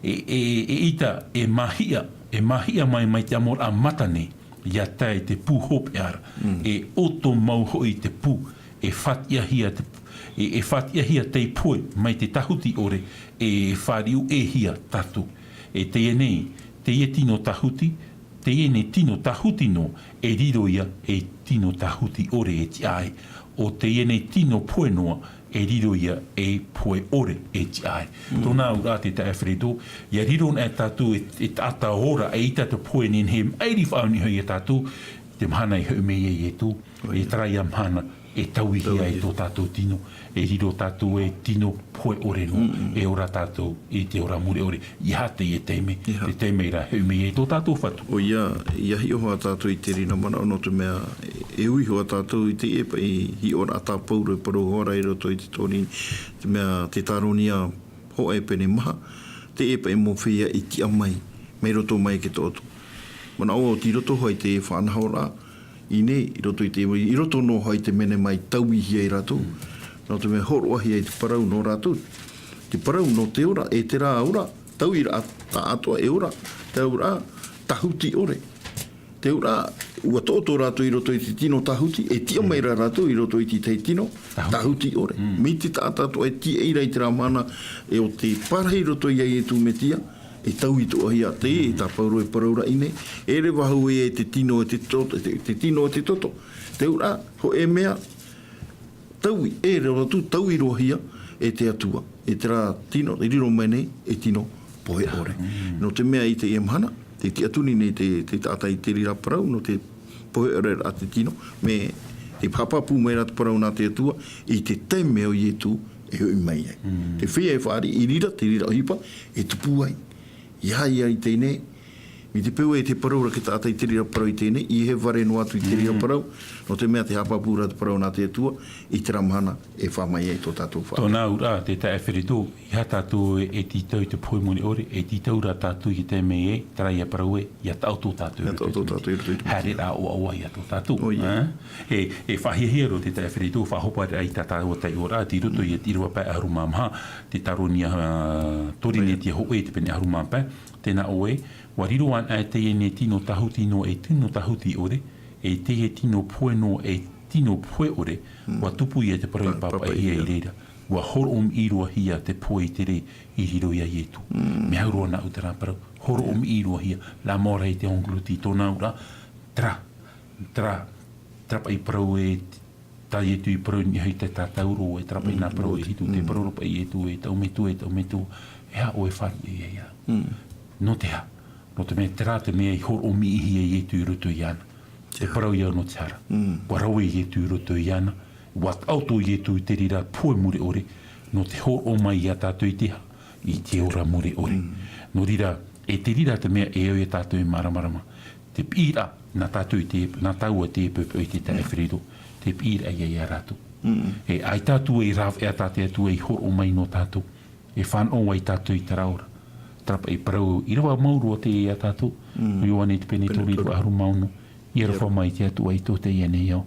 E, e, eʻita e māhiʻa, e māhiʻa mai, mai te ʻamoraʻa mata nei, ʻia tae i te pū hopeʻa ra. E ʻoto mau hoʻi te pū, e fātiʻahia te, e, e fātiʻahia tei pohe mai te tāhuti ʻore, e fāriu ʻēhia tātou. E teie nei, teie tino tāhuti, teie nei tino tāhuti noa, e riro ia ei tino tāhuti ʻore e tiʻa ai. ʻO teie nei tino pohe noa, e riro ia ei pohe ʻore e tiʻa ai. Tōna auraʻa te taeaʻe Fereto, ʻia riro anaʻe tātou e, e taʻata ora, eʻita te pohe nehenehe e maʻiri faʻahou i niʻa iho ia tātou, te mahana e hoʻi mai ai Ietu, e terā ia mahana e tauihia ai tō tātou tino, e riro tātou e tino pohe ʻore noa, e ora tātou i te ora mure ʻore, ʻeiaha teie taime, te taime ra e hoʻi mai ai tō tātou Fatu. ʻOia, ʻia hiʻo hoʻi tātou i te reira manaʻo, nō te mea, e ui hoʻi tātou i teie paʻi hiʻoraʻa tā Pauro e parau ra i roto i te Torini, te mea te Tāronia hōʻē pene maha, teie paʻi mau feiā i tiʻa mai, mai roto mai i te taʻoto. Manaʻo atu i roto hoʻi i te faʻanahoraʻa, i ʻō nei, i roto i te, i roto noa hoʻi i te mea mea tauihia ai rātou. Nō te mea hōroʻahia ai te parau nō rātou. Te parau nō te ora, e terā ora, tauiraʻa taʻatoʻa e ora, te auraʻa, tāhuti ʻore. Te auraʻa, ʻua taʻoto rātou i roto i te tino tāhuti, e tiʻa mai ra rātou i roto i te tahi tino, tāhuti ʻore. Mai te taʻata atoʻa e tiʻa ra i terā mahana, e ʻo te parahi i roto ia Ietu Metia, e tauitoʻahia te, tā Pauro e parau ra i ʻō nei, e ʻere vau e te tino, e te to-, te, te tino, e te toto. Te auraʻa, hōʻē mea, taui, e reo atu, taui roa hia, e te Atua, e terā tino, e riro mai nei, e tino pohe ʻore. Nō te mea i teie mahana, tē tiʻaturi nei te, te taʻata i te reira parau, nō te pohe ʻore ra te tino, mea, tē pāpū mai ra te parau nā te Atua, i te taime ʻo Ietu e hoʻi mai ai. Te feiā e fāriʻi i reira, te reira ʻohipa, e tupu ai. ʻEiaha ia i teie nei, mai te peu e tē parau ra te taʻata i te reira parau i teie nei, ʻeiaha e fārerei noa atu i te reira parau, nō te mea tē pāpū ra te parau nā te Atua, i terā mahana e fā mai ai tō tātou Fatu. Tōna auraʻa, te taeaʻe Ferito, ʻeiaha tātou e, e tītau i te pohe mure ʻore, e tītau ra tātou i te taime ē, terā ia parau ē, ʻia taʻoto tātou i roto i te mea. Haereraʻa ʻoaʻoa ia tō tātou. E, e faʻahiahia roa te taeaʻe Ferito, faʻahopeʻa i tā tāua taiʻoraʻa, tei roto ia te ʻīrava pae ʻahuru mā maha, te Tāronia, ā, Torinetia hōʻē, te pene ʻahuru mā pae, tē nā ʻō ē, ʻua riro anaʻe teie nei tino tāhuti noa e tino tāhuti ʻore, e teie tino pohe noa e tino pohe ʻore, ʻua tupu ia te parau i pāpaʻihia i reira. ʻUa hōroʻa mai roa hia te pohe i te rē i riro ia Ietu. Mea au roa nā ʻu terā parau, hōroʻa mai roa hia, la mort a été engloutie, tōna auraʻa, terā, terā, terā paʻi parau e tā Ietu i parau i niʻa i te tātauro, e terā paʻi nā parau e hitu, te parau ra paʻi Ietu e, tau Metua, e tau Metua, e aha ʻoe e fāriʻi ai ia. Nō te aha? Nō te mea terā te mea i hōroʻa mai hia Ietu i roto iāna. Te parau ia nō te aha ra. ʻUa rave Ietu i roto iāna, ʻua taʻoto Ietu i te reira pohe mure ʻore, nō te hōroʻa mai ia tātou i te aha, i te ora mure ʻore. Nō reira, e te reira te mea e au ia tātou e māramarama. Te piʻiraʻa, nā tātou i te, nā tāua i te poʻipoʻi te taeaʻe Ferito, te piʻiraʻa ia ia rātou. E, ʻaita tātou e rāveʻa tā te Atua i hōroʻa mai nō tātou. E fānaʻo ai tātou i terā ora. Terā paʻi parau, ʻīrava mau roa teie ia tātou. Ioane te pene toru, ʻīrava ʻahuru mā ono. ʻIa aroha mai te Atua i tō teie nei ao.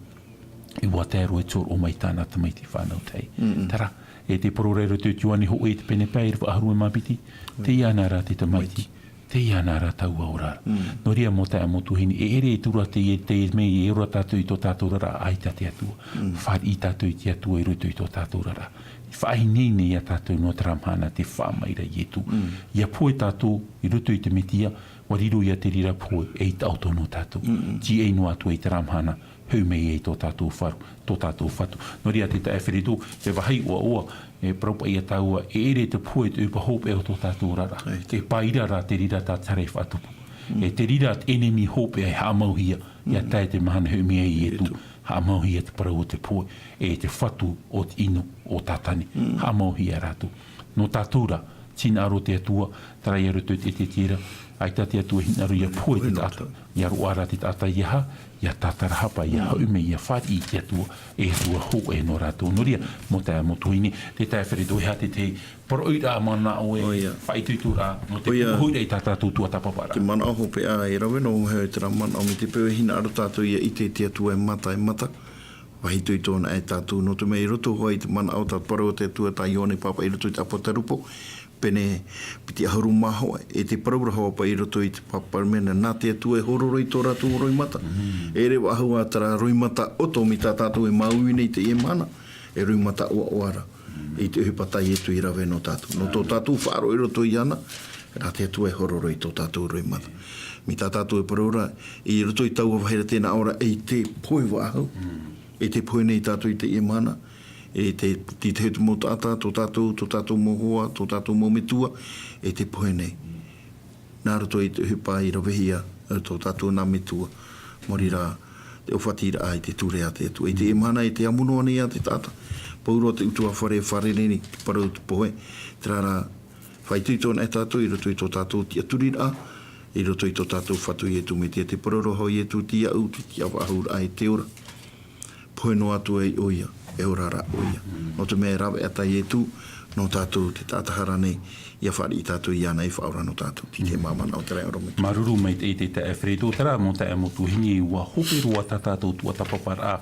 E ʻua tae roa e te hōroʻa mai tāna tamaiti fānau tahi. Terā, e te parau ra i roto i te Ioane hōʻē te pene pae, ʻīrava ʻahuru e mā piti. Tei iāna ra te tamaiti. Tei iāna ra taua oraraʻa. Nō reira mau taeaʻe mau tuahine, e ʻere e tura teie, teie mea e ora tātou i tō tātou oraraʻa ʻaita te Atua. Fāriʻi tātou i te Atua i roto i tō tātou oraraʻa. Faʻahinehinehia tātou nō terā mahana tē fā mai ra Ietu. ʻIa pohe tātou i roto i te Metia, ʻua riro ia te reira pohe ei taʻoto nō tātou. Tīaʻi noa atu ai terā mahana, hoʻi mai ai tō tātou Faru, tō tātou Fatu. Nō reira te taeaʻe Ferito, te vāhi ʻoaʻoa, e parau paʻi ia tāua, e ʻere te pohe te ʻohipa hopeʻa o tō tātou oraraʻa. E paira ra te reira tā te hara e faʻatupu. E te reira te ʻenemi hopeʻa e haʻamauhia, ʻia tae te mahana hoʻi mai ai Ietu. Haʻamauhia te parau o te pohe, e te fatu o te ʻino o Tātane. Haʻamauhia rātou. Nō tātou rā, hinaʻaro te Atua, terā ia roto i te ʻētētiera, ʻaita te Atua hinaʻaro ʻia pohe te taʻata, ʻia roaʻa ra te taʻata ʻia aha, ʻia tātarahapa, ʻia hoʻi mai, ʻia fāriʻi i te Atua, e Atua hōpeʻa nō rātou. Nō reira, mau taeaʻe mau tuahine, te taeaʻe Ferito, e aha te, te poroʻi ra manaʻo e, faʻaitoito ra, nō te poroʻi ra i tā tātou tuatāpaparaʻa. Te manaʻo hopeʻa e rave noa vau e terā manaʻo mai te peu e hinaʻaro tātou ʻia ʻite te Atua e mata, e mata. Vāhi itoito anaʻe tātou, nō te mea i roto hoʻi i te manaʻo tā te parau o te Atua tā Ioane pāpaʻi i roto i te ʻApotarupo, pene piti ʻahuru mā hōʻē, e te parau ra hoʻi paʻi i roto i te pāpaʻi mea nā te Atua e horoi tō rātou roimata. E reva ʻahuru terā roimata ʻoto mai tā tātou e māuiui nei i teie mahana, e roimata ʻoaʻoa ra. I te ʻohipa tā Ietu i rave nō tātou. Nō tō tātou faʻaroʻo i roto iāna, nā te Atua e horoi tō tātou roimata. Mai tā tātou e parau ra, i roto i taua vāhi ra tē nā ʻō ra, e te pohe faʻahou. E te pohe nei tātou i teie mahana, e te, te, te mau taʻata, tō tātou, tō tātou mau hoa, tō tātou mau metua, e te pohe nei. Nā roto i te ʻohipa i ravehia, e tō tātou nā metua. Maori rā, te ʻōfatiraʻa i te ture a te Atua. I teie mahana, e te amo noa nei a te taʻata. Pauroa te ʻutuāfare e fārerei nei te parau o te pohe, terā rā, faʻaitoito ana e tātou i roto i tō tātou tiʻaturiraʻa, i roto i tō tātou Fatu Iesu Mesia, te parau ra hoʻi, Iesu, tei iāʻu te tiʻa faʻahou raʻa e te ora. Pohe noa atu ai ʻoia, e ora rā ʻoia. Nō te mea e rave atu Iesu nō tātou, te taʻata hara nei, ʻia fāriʻi tātou iāna e faʻaora nō tātou. Tei te māmā o te raʻi ʻorometua. Māuruuru maitaʻi te taeaʻe Fredo, terā mau taeaʻe, mau tuahine, ʻua hope roa tā tātou tuatāpaparaʻa,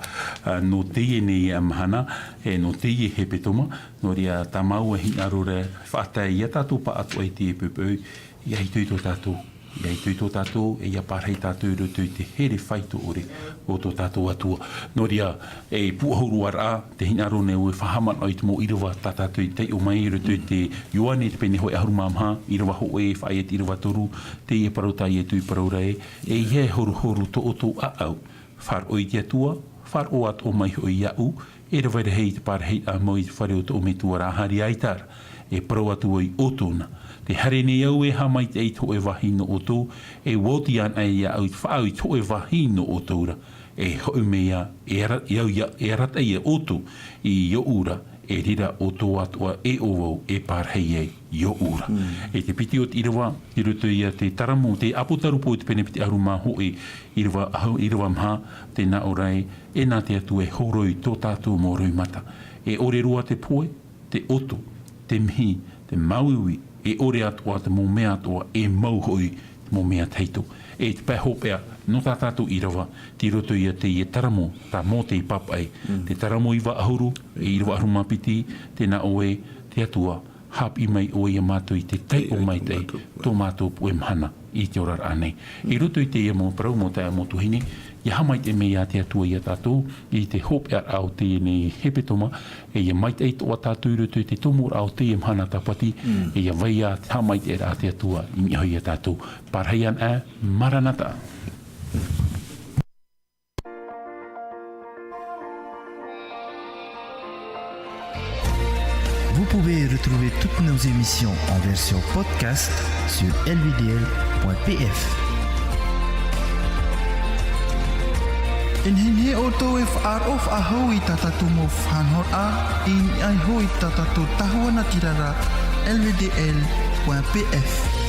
ā, nō teie nei mahana, e nō teie hepetoma, nō reira tā māua e hinaʻaro ra, faʻatae ia tātou pāʻatoʻa i te poʻipoʻi, ʻia itoito tātou, ʻia itoito tātou, e ʻia pārahi tātou i roto i te here faito ʻore o tō tātou Atua. Nō reira, e pūʻohu roa rā, tē hinaʻaro nei au e faʻahaʻamanaʻo i te mau ʻīrava tā tātou i taiʻo mai i roto i te Ioane te pene hōʻē ʻahuru mā maha, ʻīrava hōʻē, faʻaea i te ʻīrava toru, teie parau tā Iesu i parau ra ē, ʻeiaha e horuhoru tō ʻoutou ʻāʻau, faʻaroʻo i te Atua, faʻaroʻo atoʻa mai hoʻi iāʻu, e rave rahi i te pārahiraʻa mau i te fare o tōʻu Metua rā, haere ʻaita ra, e parau atu au ia ʻoutou na, tē haere nei au e haʻamaitaʻi i te hōʻē vāhi nō ʻoutou, e ʻua oti anaʻe iāʻu i te faʻaau i te hōʻē vāhi nō ʻoutou ra, e hoʻi mai ā, e ara-, e au ia, e arataʻi ia ʻoutou i ʻōʻu ra, e reira ʻoutou atoʻa e ʻo vau e pārahi ai i ʻōʻu ra. Mm. E te piti o te ʻīrava, i roto ia te Taramo, te ʻĀpotarupo i te pene piti ʻahuru mā hōʻē, ʻīrava, ʻahu-, ʻīrava maha, tē nā ʻō ra ē, e nā te Atua e horoi tō tātou mau roimata. E ʻore roa te pohe, te ʻoto, te mihi, te māuiui, e ʻore atoʻa te mau mea atoʻa, e mau hoʻi te mau mea tahito. E te pae hopeʻa, nō tā tātou ʻīrava, tei roto ia teie Taramo, tā Mōte i pāpaʻi. Mm. Te Taramo iva ʻahuru, e ʻīrava ʻahuru mā piti, tē nā ʻō ē, te Atua, haʻapiʻi mai ʻoe ia mātou i te taiʻo maitaʻi, tō mātou puʻe mahana, i te oraraʻa nei. I roto i teie mau parau, mau taeaʻe, mau tuahine, ʻia haʻamaitaʻi mai ā te Atua ia tātou, i te hopeʻaraʻa o teie nei hepetoma, e ʻia maitaʻi atoʻa tātou i roto i te tomoraʻa o teie mahana tāpati, mm, e ʻia vai ā te haʻamaitaʻiraʻa a te Atua i niʻa iho ia tātou. Pārahi anaʻe, Maranata. Vous pouvez retrouver toutes nos émissions en version podcast sur L V D L point P F. E nehenehe ʻoutou e faʻaroʻo faʻahou i tā tātou mau faʻanahoraʻa i niʻa iho i tā tātou tahua natirara, L V D L point P F.